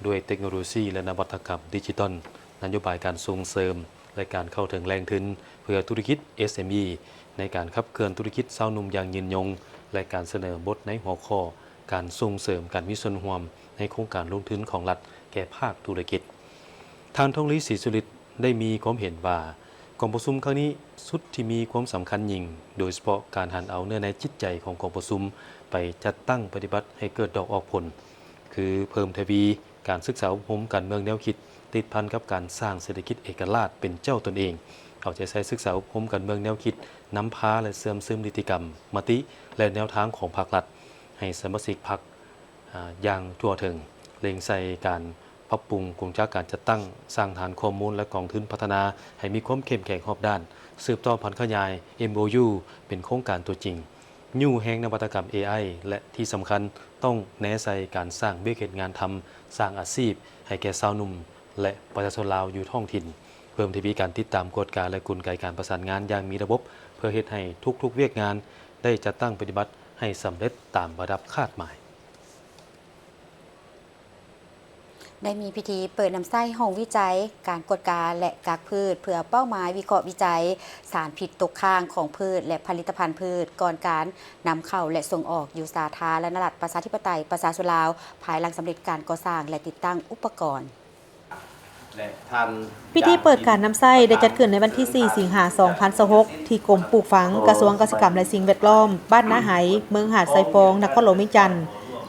ດ້ວຍເຕັກໂນໂລຊີ ແລະ ນະວັດຕະກຳດິຈິຕອນ, ນະໂຍບາຍການສົ່ງເສີມ ແລະ ການເຂົ້າເຖິງແຫຼ່ງທຶນເພື່ອທຸລະກິດ ເອສເອັມອີ ໃນການຂັບເຄື່ອນທຸລະກິດຊາວໜຸ່ມຢ່າງຍືນຍົງ ແລະ ການສະເໜີບົດໃນຫົວຂໍ້ການສົ່ງເສີມການມີສ່ວນຮ່ວມໃນໂຄງການລົງທຶນຂອງລັດແກ່ພາກທຸລະກິດ. ທ່ານ ທອງລີ ສີສຸລິດ ໄດ້ມີຄວາມເຫັນວ່າ ກອງປະຊຸມຄັ້ງນີ້ສຸດທີ່ມີຄວາມສຳຄັນຍິ່ງ, ໂດຍສະເພາະການຫັນເອົາເນື້ອໃນຈິດໃຈຂອງກອງປະຊຸມໄປຈັດຕັ້ງປະຕິບັດໃຫ້ເກີດດອກອອກຜົນ, ຄືເພີ່ມທະວີ ການສຶກສາອົບຮົມການເມືອງແນວຄິດ ຕິດພັນກັບການສ້າງເສດຖະກິດເອກະລາດເປັນເຈົ້າຕົນເອງ, ເອົາໃຈໃສ່ສຶກສາອົບຮົມການເມືອງແນວຄິດນຳພາ ແລະ ເຊື່ອມຊຶມນິຕິກຳ, ມະຕິ ແລະ ແນວທາງຂອງພັກລັດ ໃຫ້ສະມາຊິກພັກ ອາ ຢ່າງທົ່ວເຖິງ, ເລັງໃສ່ການປັບປຸງກົງຈັກການຈັດຕັ້ງ, ສ້າງຖານຂໍ້ມູນ ແລະ ກອງທຶນພັດທະນາໃຫ້ມີຄວາມເຂັ້ມແຂງຮອບດ້ານ, ສືບຕໍ່ຜັນຂະຫຍາຍ ເອັມໂອຢູ ເປັນໂຄງການຕົວຈິງ, ຍູ້ແຮງນະວັດຕະກຳ ເອໄອ ແລະ ທີ່ສຳຄັນ ຕ້ອງແນໃສ່ການສ້າງວຽກເຮັດງານທຳ, ສ້າງອາຊີບໃຫ້ແກ່ຊາວໜຸ່ມ ແລະ ປະຊາຊົນລາວຢູ່ທ້ອງຖິ່ນ, ເພີ່ມທະວີການຕິດຕາມກວດກາ ແລະ ກົນໄກການປະສານງານຢ່າງມີລະບົບ ເພື່ອເຮັດໃຫ້ທຸກໆວຽກງານໄດ້ຈັດຕັ້ງປະຕິບັດໃຫ້ສຳເລັດຕາມລະດັບຄາດໝາຍ. ໄດ້ມີພິທີເປີດນຳໃຊ້ຫ້ອງວິໄຈ, ການກວດກາ ແລະ ກັກພືດ ເພື່ອເປົ້າໝາຍວິເຄາະວິໄຈສານພິດຕົກຄ້າງຂອງພືດ ແລະ ຜະລິດຕະພັນພືດ ກ່ອນການນຳເຂົ້າ ແລະ ສົ່ງອອກຢູ່ສາທາລະນະລັດ ປະຊາທິປະໄຕ ປະຊາຊົນລາວ ພາຍຫຼັງສຳເລັດການກໍ່ສ້າງ ແລະ ຕິດຕັ້ງອຸປະກອນ. ພິທີເປີດການນຳໃຊ້ໄດ້ຈັດຂຶ້ນໃນວັນທີສີ່ ສິງຫາ ສອງພັນຊາວຫົກ ທີ່ກົມປູກຝັງ ກະຊວງກະສິກຳ ແລະ ສິ່ງແວດລ້ອມ ບ້ານນາໄຫ ເມືອງຫາດຊາຍຟອງ ນະຄອນຫຼວງວຽງຈັນ.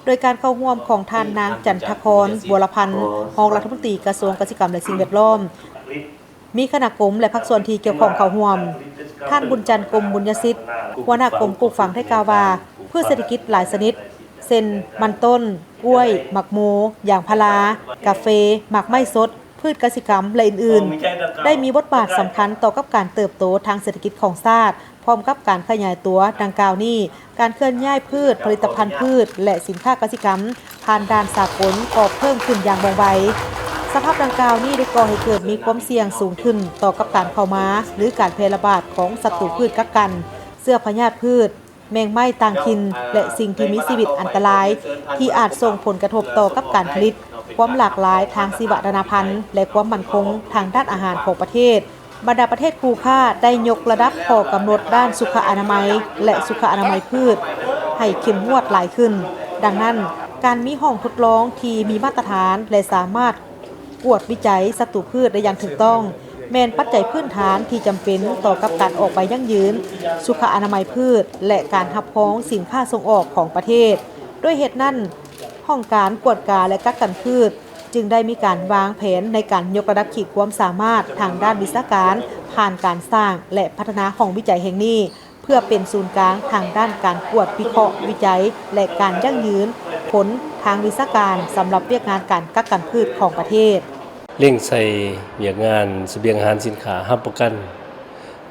ໂດຍການເຂົ້າຮ່ວມຂອງທ່ານນາງ ຈັນທະຄອນ ບົວລະພັນ ຮອງລັດຖະມົນຕີກະຊວງກະສິກຳ ແລະ ສິ່ງແວດລ້ອມ, ມີຄະນະກົມ ແລະ ພາກສ່ວນທີ່ກ່ຽວຂ້ອງເຂົ້າຮ່ວມ, ທ່ານ ບຸນຈັນ ກົມບຸນຍະສິດ ຫົວໜ້າກົມປູກຝັງ ໄດ້ກ່າວວ່າ ພືດເສດຖະກິດຫຼາຍຊະນິດ ເຊັ່ນ ມັນຕົ້ນ, ກ້ວຍ, ໝາກໂມ, ຢາງພາລາ, ກາເຟ, ໝາກໄມ້ສົດ, ພືດກະສິກຳ ແລະ ອື່ນໆ ໄດ້ມີບົດບາດສຳຄັນຕໍ່ກັບການເຕີບໂຕທາງເສດຖະກິດຂອງຊາດ. ພ້ອມກັບການຂະຫຍາຍຕົວດັ່ງກ່າວນີ້, ການເຄື່ອນຍ້າຍພືດ, ຜະລິດຕະພັນພືດ ແລະ ສິນຄ້າກະສິກຳ ຜ່ານດ່ານສາກົນກໍເພີ່ມຂຶ້ນຢ່າງວ່ອງໄວ. ສະພາບດັ່ງກ່າວນີ້ໄດ້ກໍ່ໃຫ້ເກີດມີຄວາມສ່ຽງສູງຂຶ້ນຕໍ່ກັບການເຂົ້າມາ ຫຼື ການແຜ່ລະບາດຂອງສັດຕູພືດກັກກັນ, ເຊື້ອພະຍາດພືດ, ແມງໄມ້ຕ່າງຖິ່ນ ແລະ ສິ່ງທີ່ມີຊີວິດອັນຕະລາຍ ທີ່ອາດສົ່ງຜົນກະທົບຕໍ່ກັບການຜະລິດ, ຄວາມຫຼາກຫຼາຍທາງຊີວະນານາພັນ ແລະ ຄວາມໝັ້ນຄົງທາງດ້ານອາຫານຂອງປະເທດ. ບັນດາປະເທດຄູ່ຄ້າໄດ້ຍົກລະດັບຂໍ້ກຳນົດດ້ານສຸຂະອະນາໄມ ແລະ ສຸຂະອະນາໄມພືດໃຫ້ເຂັ້ມງວດຫຼາຍຂຶ້ນ. ດັ່ງນັ້ນ, ການມີຫ້ອງທົດລອງທີ່ມີມາດຕະຖານ ແລະ ສາມາດກວດວິໄຈສັດຕູພືດໄດ້ຢ່າງຖືກຕ້ອງ ແມ່ນປັດໄຈພື້ນຖານທີ່ຈຳເປັນຕໍ່ກັບການອອກໃບຢັ້ງຢືນສຸຂະອະນາໄມພືດ ແລະ ການຮັບຮອງສິນຄ້າສົ່ງອອກຂອງປະເທດ. ດ້ວຍເຫດນັ້ນ, ຫ້ອງການກວດກາ ແລະ ກັກກັນພືດ ຈຶ່ງໄດ້ມີການວາງແຜນໃນການຍົກລະດັບຂີດຄວາມສາມາດທາງດ້ານວິຊາການ ຜ່ານການສ້າງ ແລະ ພັດທະນາຫ້ອງວິໄຈແຫ່ງນີ້ ເພື່ອເປັນສູນກາງທາງດ້ານການກວດວິເຄາະວິໄຈ ແລະ ການຢັ້ງຢືນຜົນທາງວິຊາການ ສຳລັບວຽກງານການກັກກັນພືດຂອງປະເທດ. ເລັ່ງໃສ່ວຽກງານສະບຽງອາຫານສິນຄ້າ ຮັບປະກັນ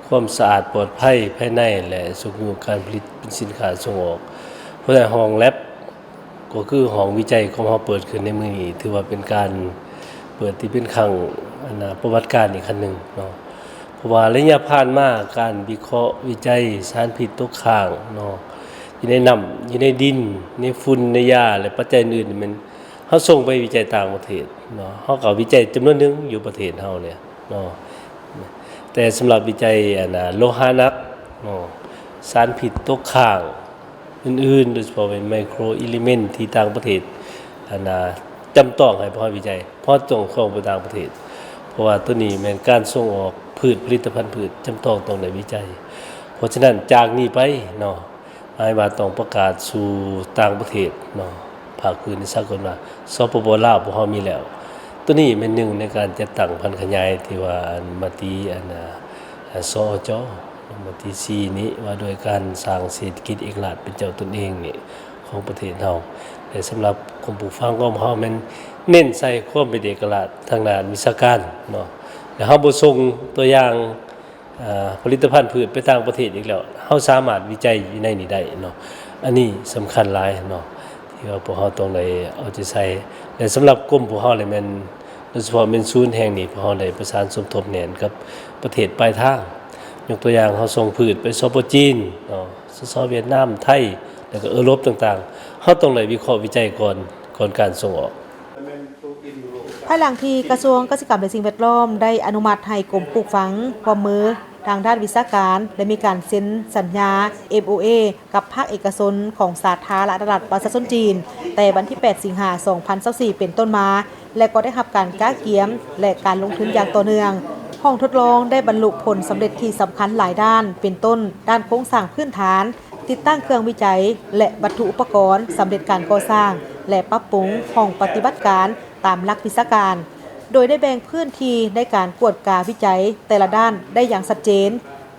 ຄວາມສະອາດປອດໄພພາຍໃນ ແລະ ຊຸກຍູ້ການຜະລິດເປັນສິນຄ້າສົ່ງອອກ. ເພາະໃນຫ້ອງແລັບ ກໍຄືຫ້ອງວິໄຈຂອງເຮົາເປີດຂຶ້ນໃນມື້ນີ້ ຖືວ່າເປັນການເປີດທີ່ເປັນຄັ້ງ ອັນນາ ປະຫວັດການອີກຄັ້ງໜຶ່ງເນາະ. ເພາະວ່າໄລຍະຜ່ານມາ ການວິເຄາະວິໄຈສານພິດຕົກຄ້າງເນາະ ຢູ່ໃນນ້ຳ ຢູ່ໃນດິນ ໃນຝຸ່ນ ໃນຢາ ແລະ ປັດໄຈອື່ນໆ ແມ່ນເຮົາສົ່ງໄປວິໄຈຕ່າງປະເທດເນາະ. ເຮົາກໍວິໄຈຈຳນວນໜຶ່ງຢູ່ປະເທດເຮົານີ້ເນາະ ແຕ່ສຳລັບວິໄຈ ອັນນາ ໂລຫະໜັກເນາະ ສານພິດຕົກຄ້າງ ອື່ນໆ ໂດຍສະເພາະແມ່ນໄມໂຄຣເອລິເມັນທີ່ຕ່າງປະເທດ ອັນນາ ຈຳຕ້ອງໃຫ້ພວກເຮົາວິໄຈ ເພາະຕ້ອງສົ່ງໄປຕ່າງປະເທດ ເພາະວ່າໂຕນີ້ແມ່ນການສົ່ງອອກພືດ ຜະລິດຕະພັນພືດ ຈຳຕ້ອງຕ້ອງໄດ້ວິໄຈ. ເພາະສະນັ້ນ ຈາກນີ້ໄປເນາະ ໝາຍວ່າຕ້ອງປະກາດສູ່ຕ່າງປະເທດເນາະ ພາກພື້ນໃນສາກົນວ່າ ສປປ ລາວ ພວກເຮົາມີແລ້ວ. ໂຕນີ້ແມ່ນໜຶ່ງໃນການຈັດຕັ້ງຜັນຂະຫຍາຍທີ່ວ່າ ອັນ ມະຕິ ອັນນາ ສອຈ ມະຕິສີ່ນີ້ ວ່າດ້ວຍການສ້າງເສດຖະກິດເອກະລາດເປັນເຈົ້າຕົນເອງນີ້ຂອງປະເທດເຮົາ. ແລະ ສຳລັບກົມປູກຝັງຂອງເຮົາແມ່ນເນັ້ນໃສ່ຄວາມເປັນເອກະລາດທາງດ້ານວິຊາການເນາະ ແລະ ເຮົາບໍ່ສົ່ງຕົວຢ່າງ ເອີ ຜະລິດຕະພັນພືດໄປຕ່າງປະເທດອີກແລ້ວ ເຮົາສາມາດວິໄຈຢູ່ໃນນີ້ໄດ້ເນາະ. ອັນນີ້ສຳຄັນຫຼາຍເນາະ ທີ່ວ່າພວກເຮົາຕ້ອງໄດ້ເອົາໃຈໃສ່ ແລະ ສຳລັບກົມພວກເຮົານີ້ແມ່ນ ໂດຍສະເພາະແມ່ນສູນແຫ່ງນີ້ ພວກເຮົາໄດ້ປະສານສົມທົບແໜ້ນກັບປະເທດປາຍທາງ. ຍົກຕົວຢ່າງ ເຮົາສົ່ງພືດໄປ ສປ ຈີນເນາະ ສສ ຫວຽດນາມ, ໄທ ແລ້ວກໍເອີຣົບຕ່າງໆ ເຮົາຕ້ອງໄດ້ວິເຄາະວິໄຈກ່ອນ ກ່ອນການສົ່ງອອກ. ພາຍຫຼັງທີ່ກະຊວງກະສິກຳ ແລະ ສິ່ງແວດລ້ອມ ໄດ້ອະນຸມັດໃຫ້ກົມປູກຝັງຮ່ວມມືທາງດ້ານວິຊາການ ແລະ ມີການເຊັນສັນຍາ ເອັມໂອເອ ກັບພາກເອກະຊົນຂອງສາທາລະນະລັດປະຊາຊົນຈີນ ແຕ່ວັນທີແປດ ສິງຫາ ສອງພັນຊາວສີ່ ເປັນຕົ້ນມາ ແລະ ກໍໄດ້ຮັບການກະກຽມ ແລະ ການລົງທຶນຢ່າງຕໍ່ເນື່ອງ. ຫ້ອງທົດລອງໄດ້ບັນລຸຜົນສຳເລັດທີ່ສຳຄັນຫຼາຍດ້ານ ເປັນຕົ້ນ ດ້ານໂຄງສ້າງພື້ນຖານ, ຕິດຕັ້ງເຄື່ອງວິໄຈ ແລະ ວັດຖຸອຸປະກອນ, ສຳເລັດການກໍ່ສ້າງ ແລະ ປັບປຸງຫ້ອງປະຕິບັດການຕາມຫຼັກວິຊາການ, ໂດຍໄດ້ແບ່ງພື້ນທີ່ໃນການກວດກາວິໄຈແຕ່ລະດ້ານໄດ້ຢ່າງຊັດເຈນ,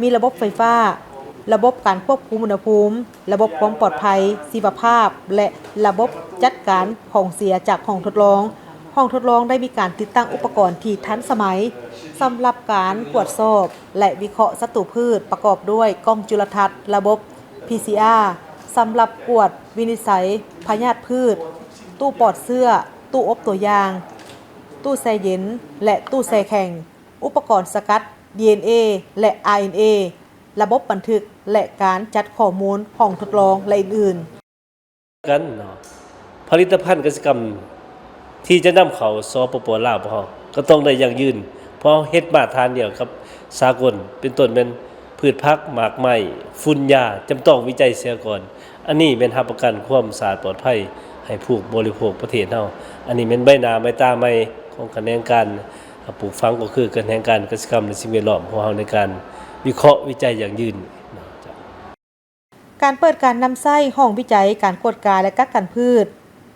ມີລະບົບໄຟຟ້າ, ລະບົບການຄວບຄຸມອຸນຫະພູມ, ລະບົບຄວາມປອດໄພ, ຊີວະພາບ ແລະ ລະບົບຈັດການຂອງເສຍຈາກຫ້ອງທົດລອງ. ຫ້ອງທົດລອງໄດ້ມີການຕິດຕັ້ງອຸປະກອນທີ່ທັນສະໄໝ ສຳລັບການກວດສອບ ແລະ ວິເຄາະສັດຕູພືດ ປະກອບດ້ວຍກ້ອງຈຸລະທັດລະບົບ ພີຊີອາ ສຳລັບກວດວິນິດໄສພະຍາດພືດ, ຕູ້ປອດເຊື້ອ, ຕູ້ອົບຕົວຢ່າງ, ຕູ້ແຊ່ເຢັນ ແລະ ຕູ້ແຊ່ແຂງ, ອຸປະກອນສະກັດ ດີເອັນເອ ແລະ ອາເອັນເອ, ລະບົບບັນທຶກ ແລະ ການຈັດຂໍ້ມູນຫ້ອງທົດລອງ ແລະ ອື່ນໆ. ກັນເນາະ ຜະລິດຕະພັນກະສິກຳທີ່ຈະນຳເຂົ້າ ສປປ ລາວ ພວກເຮົາກໍຕ້ອງໄດ້ຢັ້ງຢືນ ເພາະເຮົາເຮັດມາດຖານດຽວກັບສາກົນ ເປັນຕົ້ນແມ່ນພືດຜັກ ໝາກໄມ້ ຝຸ່ນ ຢາ ຈຳຕ້ອງວິໄຈເສຍກ່ອນ. ອັນນີ້ແມ່ນຮັບປະກັນຄວາມສະອາດປອດໄພໃຫ້ຜູ້ບໍລິໂພກປະເທດເຮົາ. ອັນນີ້ແມ່ນໃບໜ້າໃບຕາໃໝ່ຂອງຂະແໜງການປູກຝັງ ກໍຄືຂະແໜງການກະສິກຳ ແລະ ສິ່ງແວດລ້ອມຂອງເຮົາ ໃນການວິເຄາະວິໄຈຢັ້ງຢືນ. ການເປີດການນຳໃຊ້ຫ້ອງວິໄຈການກວດກາ ແລະ ກັກກັນພືດ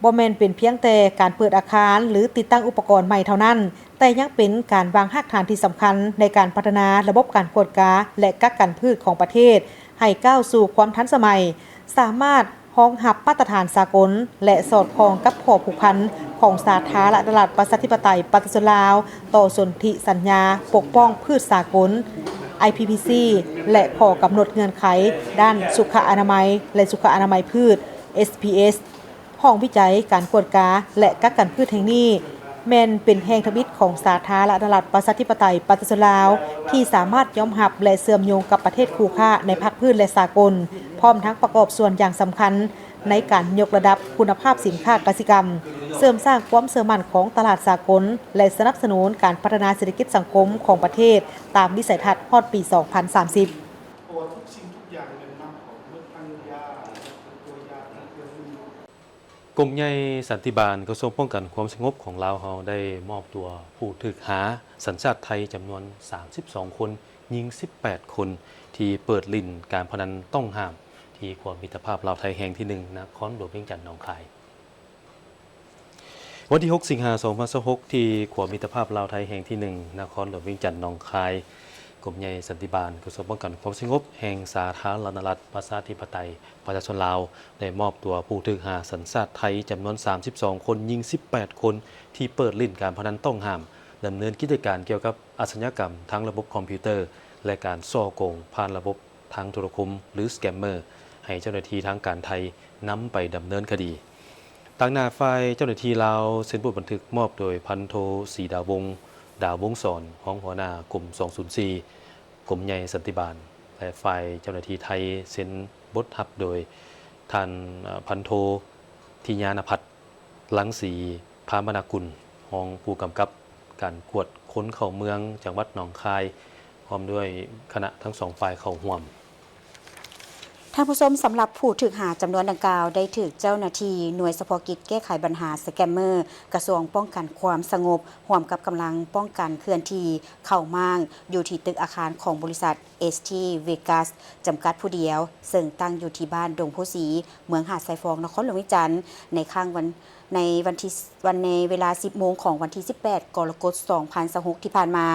ບໍ່ແມ່ນເປັນພຽງແຕ່ການເປີດອາຄານ ຫຼື ຕິດຕັ້ງອຸປະກອນໃໝ່ເທົ່ານັ້ນ, ແຕ່ຍັງເປັນການວາງຮາກຖານທີ່ສຳຄັນໃນການພັດທະນາລະບົບການກວດກາ ແລະ ກັກກັນພືດຂອງປະເທດ ໃຫ້ກ້າວສູ່ຄວາມທັນສະໄໝ, ສາມາດຮອງຮັບມາດຕະຖານສາກົນ ແລະ ສອດຄ່ອງກັບຂໍ້ຜູກພັນຂອງສາທາລະນະລັດ ປະຊາທິປະໄຕ ປະຊາຊົນລາວ ຕໍ່ສົນທິສັນຍາປົກປ້ອງພືດສາກົນ ໄອພີພີຊີ ແລະ ຂໍ້ກຳນົດເງື່ອນໄຂດ້ານສຸຂະອະນາໄມ ແລະ ສຸຂະອະນາໄມພືດ ເອສພີເອສ. ຫ້ອງວິໄຈການກວດກາ ແລະ ກັກກັນພືດແຫ່ງນີ້ ແມ່ນເປັນແຫ່ງທຳອິດຂອງສາທາລະນະລັດ ປະຊາທິປະໄຕ ປະຊາຊົນລາວ ທີ່ສາມາດຍອມຮັບ ແລະ ເຊື່ອມໂຍງກັບປະເທດຄູ່ຄ້າໃນພາກພື້ນ ແລະ ສາກົນ, ພ້ອມທັງປະກອບສ່ວນຢ່າງສຳຄັນໃນການຍົກລະດັບຄຸນນະພາບສິນຄ້າກະສິກຳ, ເສີມສ້າງຄວາມເຊື່ອໝັ້ນຂອງຕະຫຼາດສາກົນ ແລະ ສະໜັບສະໜູນການພັດທະນາເສດຖະກິດສັງຄົມຂອງປະເທດ ຕາມວິໄສທັດຮອດປີສອງພັນສາມສິບ. ເພາະວ່າທຸກສິ່ງທຸກຢ່າງແມ່ນນຳເຂົ້າໝົດ ທັງຢາ ທັງຕົວຢາ ທັງເຄື່ອງດື່ມ. ກົມໃຫຍ່ສັນຕິບານ ກະຊວງປ້ອງກັນຄວາມສະຫງົບຂອງລາວເຮົາ ໄດ້ມອບຕົວຜູ້ຖືກຫາສັນຊາດໄທຈຳນວນສາມສິບສອງຄົນ, ຍິງສິບແປດຄົນ ທີ່ເປີດຫຼິ້ນການພະນັນຕ້ອງຫ້າມ ທີ່ຂົວມິດຕະພາບລາວໄທແຫ່ງທີໜຶ່ງ ນະຄອນຫຼວງວຽງຈັນ ໜອງຄາຍ. ວັນທີຫົກ ສິງຫາ ສອງພັນຊາວຫົກ ທີ່ຂົວມິດຕະພາບລາວໄທແຫ່ງທີໜຶ່ງ ນະຄອນຫຼວງວຽງຈັນ ໜອງຄາຍ, ກົມໃຫຍ່ສັນຕິບານ ກະຊວງປ້ອງກັນຄວາມສະຫງົບແຫ່ງສາທາລະນະລັດ ປະຊາທິປະໄຕ ປະຊາຊົນລາວ ໄດ້ມອບຕົວຜູ້ຖືກຫາສັນຊາດໄທຈຳນວນສາມສິບສອງຄົນ, ຍິງສິບແປດຄົນ ທີ່ເປີດຫຼິ້ນການພະນັນຕ້ອງຫ້າມ, ດຳເນີນກິດຈະການກ່ຽວກັບອາຊະຍາກຳທາງລະບົບຄອມພິວເຕີ ແລະ ການສໍ້ໂກງຜ່ານລະບົບທາງໂທລະຄົມ ຫຼື ສະແກມເມີ ໃຫ້ເຈົ້າໜ້າທີ່ທາງການໄທນຳໄປດຳເນີນຄະດີ. ຕາງໜ້າຝ່າຍເຈົ້າໜ້າທີ່ລາວ ເຊັນບົດບັນທຶກມອບໂດຍ ພັນໂທ ສີດາວົງ ດາວົງສອນ ຮອງຫົວໜ້າກົມສອງສູນສີ່ ກົມໃຫຍ່ສັນຕິບານ ແລະ ຝ່າຍເຈົ້າໜ້າທີ່ໄທເຊັນບົດຮັບໂດຍ ທ່ານ ເອີ່ ພັນໂທ ທິຍານະພັດ ລັງສີພາມະນະກຸນ ຮອງຜູ້ກຳກັບການກວດຄົນເຂົ້າເມືອງ ຈັງຫວັດໜອງຄາຍ ພ້ອມດ້ວຍຄະນະທັງສອງຝ່າຍເຂົ້າຮ່ວມ. ທ່ານຜູ້ຊົມ, ສຳລັບຜູ້ຖືກຫາຈຳນວນດັ່ງກ່າວ ໄດ້ຖືກເຈົ້າໜ້າທີ່ໜ່ວຍສະເພາະກິດແກ້ໄຂບັນຫາສະແກມເມີ ກະຊວງປ້ອງກັນຄວາມສະຫງົບ ຮ່ວມກັບກຳລັງປ້ອງກັນເຄື່ອນທີ່ ເຂົ້າມ້າງຢູ່ທີ່ຕຶກອາຄານຂອງບໍລິສັດ ເອສທີ ເວກັສ ຈຳກັດຜູ້ດຽວ, ເຊິ່ງຕັ້ງຢູ່ທີ່ບ້ານດົງໂພສີ ເມືອງຫາດຊາຍຟອງ ນະຄອນຫຼວງວຽງຈັນ ໃນຄ້າງວັນ ໃນວັນທີ ວັນ ໃນເວລາສິບໂມງຂອງວັນທີສິບແປດ ກໍລະກົດ ສອງພັນຊາວຫົກ ທີ່ຜ່ານມາ.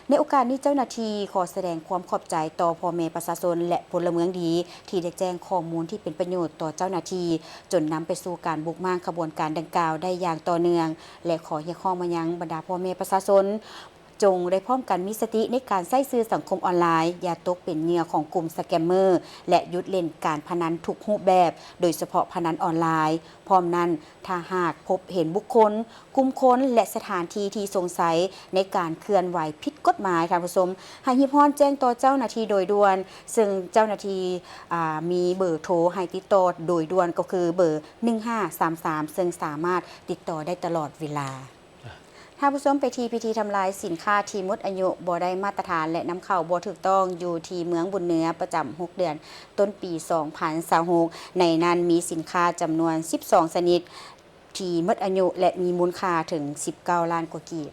ໃນໂອກາດນີ້ ເຈົ້າໜ້າທີ່ຂໍສະແດງຄວາມຂອບໃຈຕໍ່ພໍ່ແມ່ປະຊາຊົນ ແລະ ພົນລະເມືອງດີ ທີ່ໄດ້ແຈ້ງຂໍ້ມູນທີ່ເປັນປະໂຫຍດຕໍ່ເຈົ້າໜ້າທີ່ ຈົນນຳໄປສູ່ການບຸກມ້າງຂະບວນການດັ່ງກ່າວໄດ້ຢ່າງຕໍ່ເນື່ອງ ແລະ ຂໍຮຽກຮ້ອງມາຍັງບັນດາພໍ່ແມ່ປະຊາຊົນ ຈົ່ງໄດ້ພ້ອມກັນມີສະຕິໃນການໃຊ້ສື່ສັງຄົມອອນລາຍ, ຢ່າຕົກເປັນເຫຍື່ອຂອງກຸ່ມສະແກມເມີ ແລະ ຢຸດຫຼິ້ນການພະນັນທຸກຮູບແບບ, ໂດຍສະເພາະພະນັນອອນລາຍ. ພ້ອມນັ້ນ, ຖ້າຫາກພົບເຫັນບຸກຄົນ, ກຸ່ມຄົນ ແລະ ສະຖານທີ່ທີ່ສົງໄສໃນການເຄື່ອນໄຫວຜິດກົດໝາຍ, ທ່ານຜູ້ຊົມ, ໃຫ້ຮີບຮ້ອນແຈ້ງຕໍ່ເຈົ້າໜ້າທີ່ໂດຍດ່ວນ, ເຊິ່ງເຈົ້າໜ້າທີ່, ອາ, ມີເບີໂທໃຫ້ຕິດຕໍ່ໂດຍດ່ວນ ກໍຄືເບີ ໜຶ່ງຫ້າສາມສາມ ເຊິ່ງສາມາດຕິດຕໍ່ໄດ້ຕະຫຼອດເວລາ. ທ່ານຜູ້ຊົມ, ໄປທີ່ພິທີທຳລາຍສິນຄ້າທີ່ໝົດອາຍຸ, ບໍ່ໄດ້ມາດຕະຖານ ແລະ ນຳເຂົ້າບໍ່ຖືກຕ້ອງ ຢູ່ທີ່ເມືອງບຸນເໜືອ ປະຈຳຫົກເດືອນຕົ້ນປີສອງພັນຊາວຫົກ. ໃນນັ້ນມີສິນຄ້າຈຳນວນສິບສອງຊະນິດ ທີ່ໝົດອາຍຸ ແລະ ມີມູນຄ່າເຖິງສິບເກົ້າລ້ານກວ່າກີບ.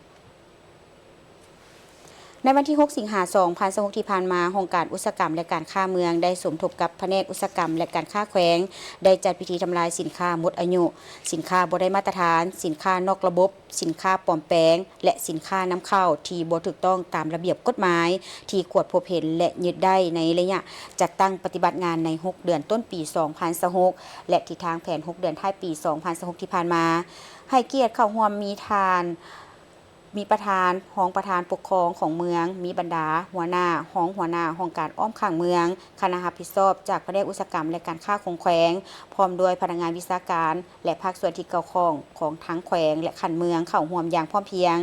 ໃນວັນທີຫົກ ສິງຫາ ສອງພັນຊາວຫົກ ທີ່ຜ່ານມາ, ຫ້ອງການອຸດສາຫະກຳ ແລະ ການຄ້າເມືອງ ໄດ້ສົມທົບກັບພະແນກອຸດສາຫະກຳ ແລະ ການຄ້າແຂວງ ໄດ້ຈັດພິທີທຳລາຍສິນຄ້າໝົດອາຍຸ, ສິນຄ້າບໍ່ໄດ້ມາດຕະຖານ, ສິນຄ້ານອກລະບົບ, ສິນຄ້າປອມແປງ ແລະ ສິນຄ້ານຳເຂົ້າທີ່ບໍ່ຖືກຕ້ອງຕາມລະບຽບກົດໝາຍ ທີ່ກວດພົບເຫັນ ແລະ ຍຶດໄດ້ໃນໄລຍະຈັດຕັ້ງປະຕິບັດງານໃນຫົກເດືອນຕົ້ນປີສອງພັນຊາວຫົກ ແລະ ທິດທາງແຜນຫົກເດືອນທ້າຍປີສອງພັນຊາວຫົກ ທີ່ຜ່ານມາ. ໃຫ້ກຽດເຂົ້າຮ່ວມມີທ່ານ ມີປະທານ, ຮອງປະທານປົກຄອງຂອງເມືອງ, ມີບັນດາຫົວໜ້າ, ຮອງຫົວໜ້າຫ້ອງການອ້ອມຂ້າງເມືອງ, ຄະນະຮັບຜິດຊອບຈາກພະແນກອຸດສາຫະກຳ ແລະ ການຄ້າຂອງແຂວງ, ພ້ອມດ້ວຍພະນັກງານວິຊາການ ແລະ ພາກສ່ວນທີ່ກ່ຽວຂ້ອງຂອງທັງແຂວງ ແລະ ຂັ້ນເມືອງ ເຂົ້າຮ່ວມຢ່າງພ້ອມພຽງ.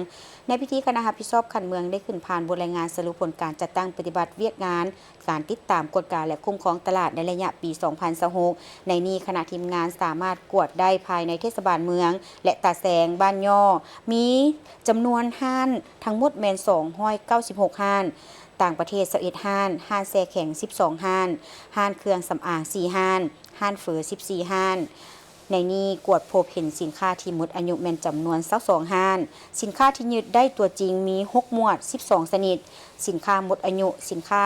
ໃນພິທີ, ຄະນະຮັບຜິດຊອບຂັ້ນເມືອງໄດ້ຂຶ້ນຜ່ານບົດລາຍງານສະຫຼຸບຜົນການຈັດຕັ້ງປະຕິບັດວຽກງານ ການຕິດຕາມກວດກາ ແລະ ຄຸ້ມຄອງຕະຫຼາດໃນໄລຍະປີສອງພັນຊາວຫົກ. ໃນນີ້ຄະນະທີມງານສາມາດກວດໄດ້ພາຍໃນເທດສະບານເມືອງ ແລະ ຕາແສງ, ບ້ານຍໍ້ ມີຈຳນວນຮ້ານທັງໝົດແມ່ນສອງຮ້ອຍເກົ້າສິບຫົກຮ້ານ, ຕ່າງປະເທດຊາວເອັດຮ້ານ, ຮ້ານແຊ່ແຂງສິບສອງຮ້ານ, ຮ້ານເຄື່ອງສຳອາງສີ່ຮ້ານ, ຮ້ານເຝີສິບສີ່ຮ້ານ. ໃນນີ້ກວດພົບເຫັນສິນຄ້າທີ່ໝົດອາຍຸແມ່ນຈຳນວນຊາວສອງຮ້ານ, ສິນຄ້າທີ່ຍຶດໄດ້ຕົວຈິງມີຫົກໝວດ ສິບສອງຊະນິດ, ສິນຄ້າໝົດອາຍຸ, ສິນຄ້າ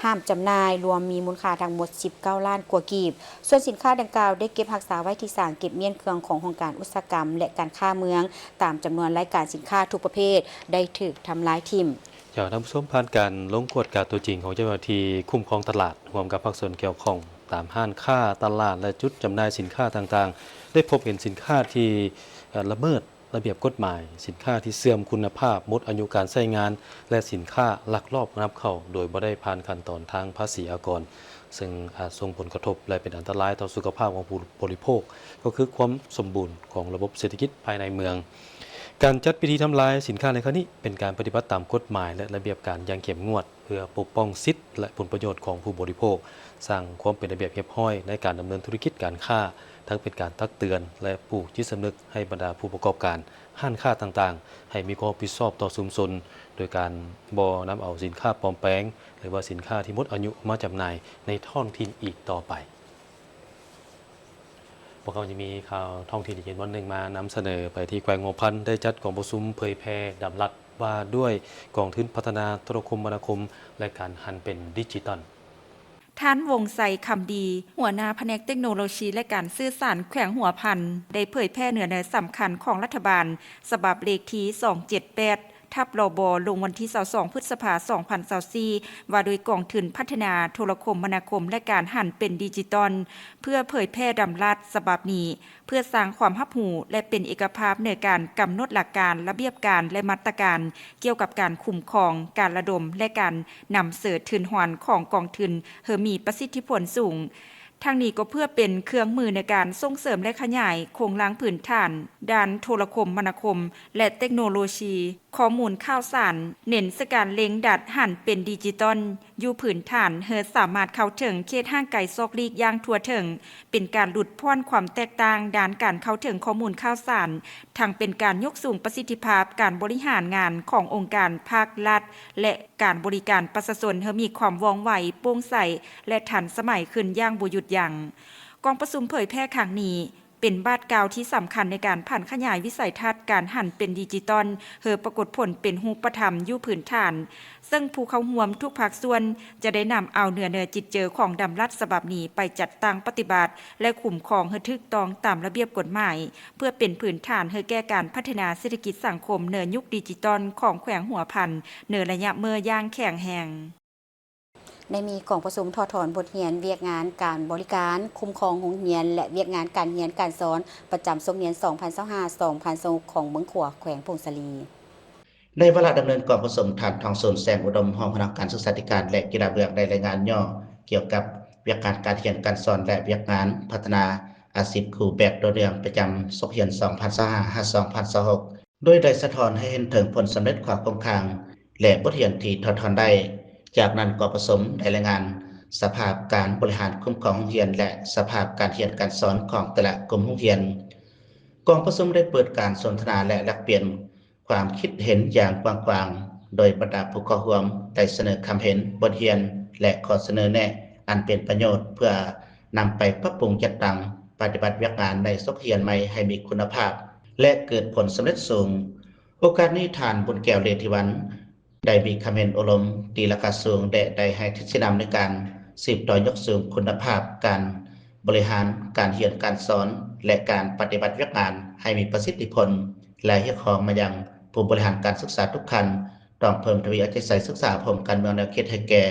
ຫ້າມຈຳໜ່າຍ ລວມມີມູນຄ່າທັງໝົດສິບເກົ້າລ້ານກວ່າກີບ. ສ່ວນສິນຄ້າດັ່ງກ່າວໄດ້ເກັບຮັກສາໄວ້ທີ່ສາງເກັບມ້ຽນເຄື່ອງຂອງຫ້ອງການອຸດສາຫະກຳ ແລະ ການຄ້າເມືອງ ຕາມຈຳນວນລາຍການສິນຄ້າທຸກປະເພດໄດ້ຖືກທຳລາຍຖິ້ມ. ເຈົ້າ ທ່ານຜູ້ຊົມ, ຜ່ານການລົງກວດກາຕົວຈິງຂອງເຈົ້າໜ້າທີ່ຄຸ້ມຄອງຕະຫຼາດ ຮ່ວມກັບພາກສ່ວນກ່ຽວຂ້ອງຕາມຮ້ານຄ້າ, ຕະຫຼາດ ແລະ ຈຸດຈຳໜ່າຍສິນຄ້າຕ່າງໆ ໄດ້ພົບເຫັນສິນຄ້າທີ່ ເອີ່ ລະເມີດລະບຽບກົດໝາຍ, ສິນຄ້າທີ່ເສື່ອມຄຸນນະພາບ, ໝົດອາຍຸການໃຊ້ງານ ແລະ ສິນຄ້າລັກລອບນຳເຂົ້າໂດຍບໍ່ໄດ້ຜ່ານຂັ້ນຕອນທາງພາສີອາກອນ, ເຊິ່ງອາດສົ່ງຜົນກະທົບ ແລະ ເປັນອັນຕະລາຍຕໍ່ສຸຂະພາບຂອງຜູ້ບໍລິໂພກ, ກໍຄືຄວາມສົມບູນຂອງລະບົບເສດຖະກິດພາຍໃນເມືອງ. ການຈັດພິທີທຳລາຍສິນຄ້າໃນຄັ້ງນີ້ ເປັນການປະຕິບັດຕາມກົດໝາຍ ແລະ ລະບຽບການຢ່າງເຂັ້ມງວດ ເພື່ອປົກປ້ອງສິດ ແລະ ຜົນປະໂຫຍດຂອງຜູ້ບໍລິໂພກ, ສ້າງຄວາມເປັນລະບຽບຮຽບຮ້ອຍໃນການດຳເນີນທຸລະກິດການຄ້າ, ທັງເປັນການຕັກເຕືອນ ແລະ ປູກຈິດສຳນຶກໃຫ້ບັນດາຜູ້ປະກອບການຮ້ານຄ້າຕ່າງໆ ໃຫ້ມີຄວາມຮັບຜິດຊອບຕໍ່ຊຸມຊົນ, ໂດຍການບໍ່ນຳເອົາສິນຄ້າປອມແປງ ຫຼືວ່າສິນຄ້າທີ່ໝົດອາຍຸມາຈຳໜ່າຍໃນທ້ອງຖິ່ນອີກຕໍ່ໄປ. ພວກເຮົາຍັງມີຂ່າວທ້ອງຖິ່ນອີກເຫດບອນໜຶ່ງມານຳສະເໜີໄປທີ່ແຂວງຫົວພັນ ໄດ້ຈັດກອງປະຊຸມເຜີຍແຜ່ດຳລັດວ່າດ້ວຍກອງທຶນພັດທະນາໂທລະຄົມມະນາຄົມ ແລະ ການຫັນເປັນດິຈິຕອນ. ທ່ານ ວົງໄຊ ຄຳດີ ຫົວໜ້າພະແນກເຕັກໂນໂລຊີ ແລະ ການສື່ສານແຂວງຫົວພັນ ໄດ້ເຜີຍແຜ່ເນື້ອໃນສຳຄັນຂອງລັດຖະບານ ສະບັບເລກທີສອງເຈັດແປດ ທັບ ລບ ລົງວັນທີຊາວສອງ ພຶດສະພາ ສອງພັນຊາວສີ່ ວ່າດ້ວຍກອງທຶນພັດທະນາໂທລະຄົມມະນາຄົມ ແລະ ການຫັນເປັນດິຈິຕອນ ເພື່ອເຜີຍແຜ່ດຳລັດສະບັບນີ້ ເພື່ອສ້າງຄວາມຮັບຮູ້ ແລະ ເປັນເອກະພາບໃນການກຳນົດຫຼັກການ, ລະບຽບການ ແລະ ມາດຕະການກ່ຽວກັບການຄຸ້ມຄອງ, ການລະດົມ ແລະ ການນຳເສີທຶນຮອນຂອງກອງທຶນໃຫ້ມີປະສິດທິຜົນສູງ. ທັງນີ້ກໍເພື່ອເປັນເຄື່ອງມືໃນການສົ່ງເສີມ ແລະ ຂະຫຍາຍໂຄງລ່າງພື້ນຖານດ້ານໂທລະຄົມມະນາຄົມ ແລະ ເຕັກໂນໂລຊີ ຂໍ້ມູນຂ່າວສານ, ເນັ້ນໃສ່ການເລັ່ງດັດຫັນເປັນດິຈິຕອນຢູ່ພື້ນຖານ ເພື່ອສາມາດເຂົ້າເຖິງເຂດຫ່າງໄກສອກຫຼີກຢ່າງທົ່ວເຖິງ, ເປັນການຫຼຸດຜ່ອນຄວາມແຕກຕ່າງດ້ານການເຂົ້າເຖິງຂໍ້ມູນຂ່າວສານ, ທັງເປັນການຍົກສູງປະສິດທິພາບການບໍລິຫານງານຂອງອົງການພາກລັດ ແລະ ການບໍລິການປະຊາຊົນໃຫ້ມີຄວາມວ່ອງໄວ, ໂປ່ງໃສ ແລະ ທັນສະໄໝຂຶ້ນຢ່າງບໍ່ຢຸດຢັ້ງ. ກອງປະຊຸມເຜີຍແຜ່ຄັ້ງນີ້ ເປັນບາດກ້າວທີ່ສຳຄັນໃນການຜັນຂະຫຍາຍວິໄສທັດການຫັນເປັນດິຈິຕອນ ໃຫ້ປາກົດຜົນເປັນຮູບປະທຳຢູ່ພື້ນຖານ, ເຊິ່ງຜູ້ເຂົ້າຮ່ວມທຸກພາກສ່ວນຈະໄດ້ນຳເອົາເນື້ອໃນຈິດໃຈຂອງດຳລັດສະບັບນີ້ໄປຈັດຕັ້ງປະຕິບັດ ແລະ ຄຸ້ມຄອງໃຫ້ຖືກຕ້ອງຕາມລະບຽບກົດໝາຍ, ເພື່ອເປັນພື້ນຖານໃຫ້ແກ່ການພັດທະນາເສດຖະກິດສັງຄົມໃນຍຸກດິຈິຕອນຂອງແຂວງຫົວພັນ ໃນໄລຍະເມີຢ່າງແຂງແຮງ. ໄດ້ມີກອງປະຊຸມຖອດຖອນບົດຮຽນວຽກງານການບໍລິການ, ຄຸ້ມຄອງໂຮງຮຽນ ແລະ ວຽກງານການຮຽນການສອນ ປະຈຳສົກຮຽນສອງພັນຊາວຫ້າ ສອງພັນຊາວຫົກ ຂອງເມືອງຂວາ ແຂວງຜົ້ງສາລີ. ໃນວາລະດຳເນີນກອງປະຊຸມ, ທ່ານ ທອງສູນ ແສງອຸດົມ ຮອງຫົວໜ້າການສຶກສາທິການ ແລະ ກິລາເບື້ອງ ໄດ້ລາຍງານຫຍໍ້ກ່ຽວກັບວຽກງານການຮຽນການສອນ ແລະ ວຽກງານພັດທະນາອາຊີບຄູແບບຕໍ່ເນື່ອງປະຈຳສົກຮຽນສອງພັນຊາວຫ້າ ຫາ ສອງພັນຊາວຫົກ ໂດຍໄດ້ສະທ້ອນໃຫ້ເຫັນເຖິງຜົນສຳເລັດຂອງໂຄງຂ່າງ ແລະ ບົດຮຽນທີ່ຖອດຖອນໄດ້. ຈາກນັ້ນກໍປະຊຸມໄດ້ລາຍງານສະພາບການບໍລິຫານຄຸ້ມຄອງໂຮງຮຽນ ແລະ ສະພາບການຮຽນການສອນຂອງແຕ່ລະກຸ່ມໂຮງຮຽນ. ກອງປະຊຸມໄດ້ເປີດການສົນທະນາ ແລະ ແລກປ່ຽນຄວາມຄິດເຫັນຢ່າງກວ້າງຂວາງ, ໂດຍບັນດາຜູ້ເຂົ້າຮ່ວມໄດ້ສະເໜີຄຳເຫັນ, ບົດຮຽນ ແລະ ຂໍ້ສະເໜີແນະອັນເປັນປະໂຫຍດ ເພື່ອນຳໄປປັບປຸງຈັດຕັ້ງປະຕິບັດວຽກງານໃນສົກຮຽນໃໝ່ໃຫ້ມີຄຸນນະພາບ ແລະ ເກີດຜົນສຳເລັດສູງ. ໂອກາດນີ້ ທ່ານ ບຸນແກ້ວ ເລດທິວັນ ໄດ້ມີຄຳເຫັນໂອ້ລົມຕີລາຄາສູງ ແລະ ໄດ້ໃຫ້ທິດຊີ້ນຳໃນການສືບຕໍ່ຍົກສູງຄຸນນະພາບການບໍລິຫານການຮຽນການສອນ ແລະ ການປະຕິບັດວຽກງານໃຫ້ມີປະສິດທິຜົນ ແລະ ຮຽກຮ້ອງມາຍັງຜູ້ບໍລິຫານການສຶກສາທຸກຂັ້ນ ຕ້ອງເພີ່ມທະວີເອົາໃຈໃສ່ສຶກສາອົບຮົມການເມືອງແນວຄິດໃຫ້ແກ່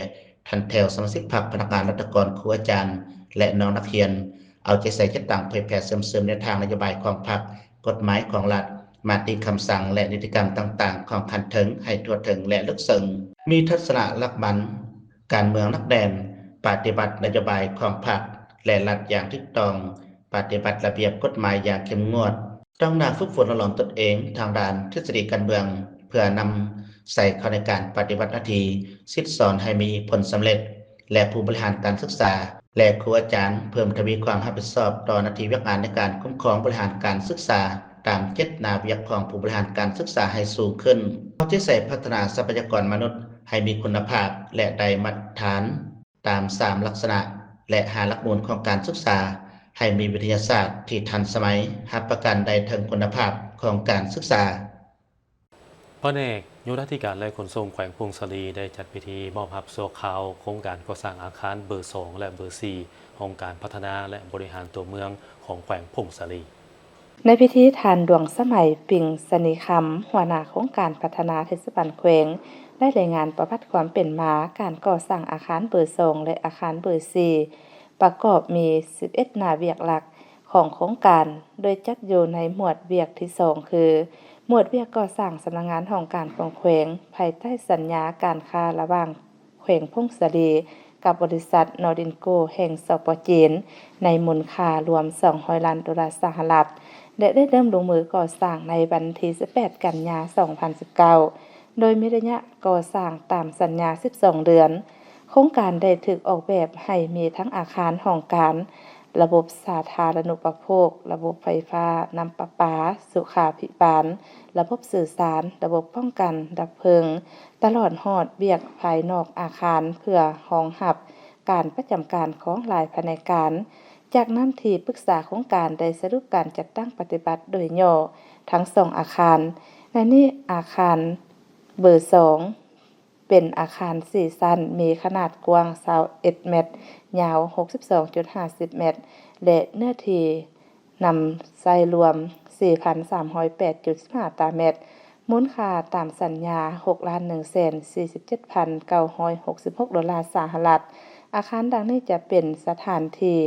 ຖັນແຖວສະມາຊິກພັກ, ພະນັກງານລັດຖະກອນ, ຄູອາຈານ ແລະ ນ້ອງນັກຮຽນ, ເອົາໃຈໃສ່ຈັດຕັ້ງເຜີຍແຜ່ເຊື່ອມຊຶມແນວທາງນະໂຍບາຍຂອງພັກ, ກົດໝາຍຂອງລັດ, ມະຕິຄຳສັ່ງ ແລະ ນິຕິກຳຕ່າງໆຂອງຂັ້ນເທິງໃຫ້ທົ່ວເຖິງ ແລະ ເລິກເຊິ່ງ, ມີທັດສະນະຫຼັກໝັ້ນການເມືອງໜັກແໜ້ນ, ປະຕິບັດນະໂຍບາຍຂອງພັກ ແລະ ລັດຢ່າງຖືກຕ້ອງ, ປະຕິບັດລະບຽບກົດໝາຍຢ່າງເຂັ້ມງວດ, ຕັ້ງໜ້າຝຶກຝົນຫຼໍ່ຫຼອມຕົນເອງທາງດ້ານທິດສະດີການເມືອງ ເພື່ອນຳໃສ່ເຂົ້າໃນການປະຕິບັດໜ້າທີ່ສິດສອນໃຫ້ມີຜົນສຳເລັດ ແລະ ຜູ້ບໍລິຫານການສຶກສາ ແລະ ຄູອາຈານ ເພີ່ມທະວີຄວາມຮັບຜິດຊອບຕໍ່ໜ້າທີ່ວຽກງານໃນການຄຸ້ມຄອງບໍລິຫານການສຶກສາ ຕາມເຈດນາວຽກຂອງຜູ້ບໍລິຫານການສຶກສາໃຫ້ສູງຂຶ້ນ, ເອົາໃຈໃສ່ພັດທະນາຊັບພະຍາກອນມະນຸດໃຫ້ມີຄຸນນະພາບ ແລະ ໄດ້ມາດຕະຖານ ຕາມສາມລັກສະນະ ແລະ ຫ້າຫຼັກມູນຂອງການສຶກສາ, ໃຫ້ມີວິທະຍາສາດທີ່ທັນສະໄໝ, ຮັບປະກັນໄດ້ເຖິງຄຸນນະພາບຂອງການສຶກສາ. ພະແນກໂຍທາທິການ ແລະ ຂົນສົ່ງແຂວງຜົ້ງສາລີ ໄດ້ຈັດພິທີມອບຮັບຊົ່ວຄາວໂຄງການກໍ່ສ້າງອາຄານເບີສອງ ແລະ ເບີສີ່ ຫ້ອງການພັດທະນາ ແລະ ບໍລິຫານຕົວເມືອງຂອງແຂວງຜົ້ງສາລີ. ໃນພິທີ ທ່ານ ດວງສະໄໝ ປິງສະນີຄຳ ຫົວໜ້າໂຄງການພັດທະນາເທດສະບານແຂວງ ໄດ້ລາຍງານປະຫວັດຄວາມເປັນມາການກໍ່ສ້າງອາຄານເບີສອງ ແລະ ອາຄານເບີສີ່ ປະກອບມີສິບເອັດໜ້າວຽກຫຼັກຂອງໂຄງການ, ໂດຍຈັດຢູ່ໃນໝວດວຽກທີສອງ ຄື ໝວດວຽກກໍ່ສ້າງສຳນັກງານຫ້ອງການຂອງແຂວງ ພາຍໃຕ້ສັນຍາການຄ້າລະຫວ່າງ ແຂວງຜົ້ງສາລີ ກັບບໍລິສັດ Nordinco ແຫ່ງ ສປ ຈີນ ໃນມູນຄ່າລວມ ສອງຮ້ອຍລ້ານໂດລາສະຫະລັດ ແລະ ໄດ້ເລີ່ມລົງມືກໍ່ສ້າງໃນວັນທີສິບແປດ ກັນຍາ ສອງພັນສິບເກົ້າ ໂດຍມີໄລຍະກໍ່ສ້າງຕາມສັນຍາ ສິບສອງເດືອນ. ໂຄງການໄດ້ຖືກອອກແບບໃຫ້ມີທັງອາຄານຫ້ອງການ, ລະບົບສາທາລະນຸປະໂພກ, ລະບົບໄຟຟ້າ, ນ້ຳປະປາ, ສຸຂາພິບານ, ລະບົບສື່ສານ, ລະບົບປ້ອງກັນ, ດັບເພີງ, ຕະຫຼອດຮອດວຽກພາຍນອກອາຄານ ເພື່ອຮອງຮັບການປະຈຳການຂອງຫຼາຍພະແນກການ. ຈາກນັ້ນ ທີ່ປຶກສາໂຄງການໄດ້ສະຫຼຸບການຈັດຕັ້ງປະຕິບັດໂດຍຫຍໍ້ທັງສອງອາຄານ. ໃນນີ້ ອາຄານເບີສອງ ເປັນອາຄານສີ່ຊັ້ນ, ມີຂະໜາດກວ້າງຊາວເອັດແມັດ, ຍາວຫົກສິບສອງຈຸດຫ້າສິບແມັດ ແລະ ເນື້ອທີ່ນຳໃຊ້ລວມສີ່ພັນສາມຮ້ອຍແປດຈຸດສິບຫ້າຕາແມັດ, ມູນຄ່າຕາມສັນຍາຫົກລ້ານໜຶ່ງແສນສີ່ສິບເຈັດພັນເກົ້າຮ້ອຍຫົກສິບຫົກໂດລາສະຫະລັດ. ອາຄານດັ່ງນີ້ຈະເປັນສະຖານທີ່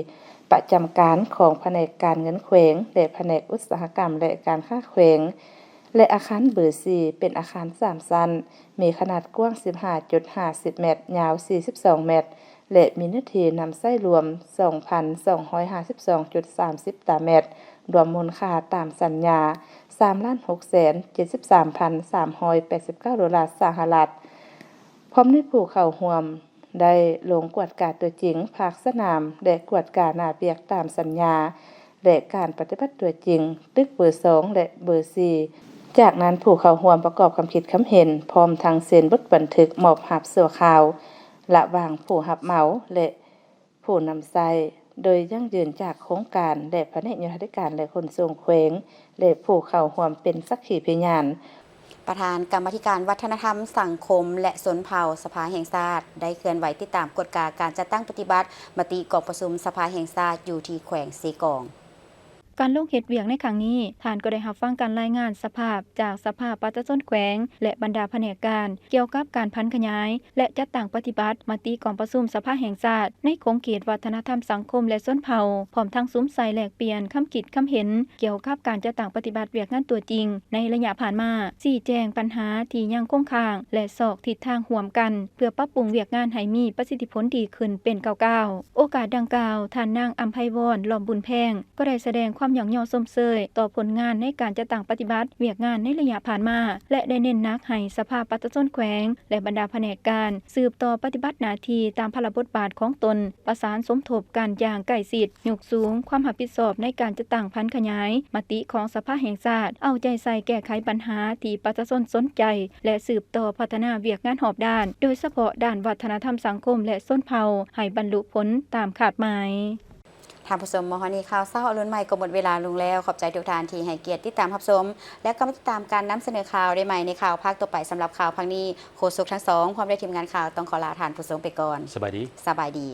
ປະຈຳການຂອງພະແນກການເງິນແຂວງ ແລະ ພະແນກອຸດສາຫະກຳ ແລະ ການຄ້າແຂວງ. ແລະ ອາຄານເບີສີ່ ເປັນອາຄານສາມຊັ້ນ, ມີຂະໜາດກວ້າງສິບຫ້າຈຸດຫ້າສິບແມັດ, ຍາວສີ່ສິບສອງແມັດ ແລະ ມີເນື້ອທີ່ນຳໃຊ້ລວມສອງພັນສອງຮ້ອຍຫ້າສິບສອງຈຸດສາມສິບຕາແມັດ, ລວມມູນຄ່າຕາມສັນຍາສາມລ້ານຫົກແສນເຈັດສິບສາມພັນສາມຮ້ອຍແປດສິບເກົ້າໂດລາສະຫະລັດ. ພ້ອມດ້ວຍຜູ້ເຂົ້າຮ່ວມ ໄດ້ລົງກວດກາຕົວຈິງພາກສະໜາມ ແລະ ກວດກາໜ້າວຽກຕາມສັນຍາ ແລະ ການປະຕິບັດຕົວຈິງ ຕຶກເບີສອງ ແລະ ເບີສີ່. ຈາກນັ້ນ ຜູ້ເຂົ້າຮ່ວມປະກອບຄຳຄິດຄຳເຫັນ ພ້ອມທັງເຊັນບົດບັນທຶກມອບຮັບຊົ່ວຄາວ ລະຫວ່າງຜູ້ຮັບເໝົາ ແລະ ຜູ້ນຳໃຊ້ ໂດຍຢັ້ງຢືນຈາກໂຄງການ ແລະ ພະແນກໂຍທາທິການ ແລະ ຂົນສົ່ງແຂວງ ແລະ ຜູ້ເຂົ້າຮ່ວມເປັນສັກຂີພະຍານ. ປະທານກຳມາທິການວັດທະນະທຳ, ສັງຄົມ ແລະ ຊົນເຜົ່າສະພາແຫ່ງຊາດ ໄດ້ເຄື່ອນໄຫວຕິດຕາມກວດກາການຈັດຕັ້ງປະຕິບັດມະຕິກອງປະຊຸມສະພາແຫ່ງຊາດ ຢູ່ທີ່ແຂວງເຊກອງ. ການລົງເຮັດວຽກໃນຄັ້ງນີ້, ທ່ານກໍໄດ້ຮັບຟັງການລາຍງານສະພາບຈາກສະພາປະຊາຊົນແຂວງ ແລະ ບັນດາພະແນກການ ກ່ຽວກັບການຜັນຂະຫຍາຍ ແລະ ຈັດຕັ້ງປະຕິບັດມະຕິກອງປະຊຸມສະພາແຫ່ງຊາດ ໃນຂົງເຂດວັດທະນະທຳ, ສັງຄົມ ແລະ ຊົນເຜົ່າ, ພ້ອມທັງສຸມໃສ່ແລກປ່ຽນຄຳຄິດຄຳເຫັນກ່ຽວກັບການຈັດຕັ້ງປະຕິບັດວຽກງານຕົວຈິງໃນໄລຍະຜ່ານມາ, ຊີ້ແຈງບັນຫາທີ່ຍັງຄົງຄ້າງ ແລະ ຊອກທິດທາງຮ່ວມກັນ ເພື່ອປັບປຸງວຽກງານໃຫ້ມີປະສິດທິຜົນດີຂຶ້ນເປັນກ້າວໆ. ໂອກາດດັ່ງກ່າວ, ທ່ານນາງ ອຳໄພວອນ ລ້ອມບຸນແພງ ກໍໄດ້ສະແດງຄວາມຍ້ອງຍໍຊົມເຊີຍຕໍ່ຜົນງານໃນການຈັດຕັ້ງປະຕິບັດວຽກງານໃນໄລຍະຜ່ານມາ ແລະ ໄດ້ເນັ້ນໜັກໃຫ້ສະພາປະຊາຊົນແຂວງ ແລະ ບັນດາພະແນກການ ສືບຕໍ່ປະຕິບັດໜ້າທີ່ຕາມພາລະບົດບາດຂອງຕົນ, ປະສານສົມທົບກັນຢ່າງໃກ້ຊິດ, ຍົກສູງຄວາມຮັບຜິດຊອບໃນການຈັດຕັ້ງຜັນຂະຫຍາຍມະຕິຂອງສະພາແຫ່ງຊາດ, ເອົາໃຈໃສ່ແກ້ໄຂບັນຫາທີ່ປະຊາຊົນສົນໃຈ ແລະ ສືບຕໍ່ພັດທະນາວຽກງານຮອບດ້ານ, ໂດຍສະເພາະດ້ານວັດທະນະທຳ, ສັງຄົມ ແລະ ຊົນເຜົ່າ ໃຫ້ບັນລຸຜົນຕາມຄາດໝາຍ. ທ່ານຜູ້ຊົມ, ມາຮອດນີ້ຂ່າວເຊົ້າອະລຸນໃໝ່ກໍໝົດເວລາລົງແລ້ວ. ຂອບໃຈທຸກທ່ານທີ່ໃຫ້ກຽດຕິດຕາມຮັບຊົມ ແລະ ກໍມາຕິດຕາມການນຳສະເໜີຂ່າວໄດ້ໃໝ່ໃນຂ່າວພາກຕໍ່ໄປ. ສຳລັບຂ່າວພາກນີ້, ໂຄສົກທັງສອງ ພ້ອມດ້ວຍທີມງານຂ່າວ ຕ້ອງຂໍລາທ່ານຜູ້ຊົມໄປກ່ອນ. ສະບາຍດີ. ສະບາຍດີ.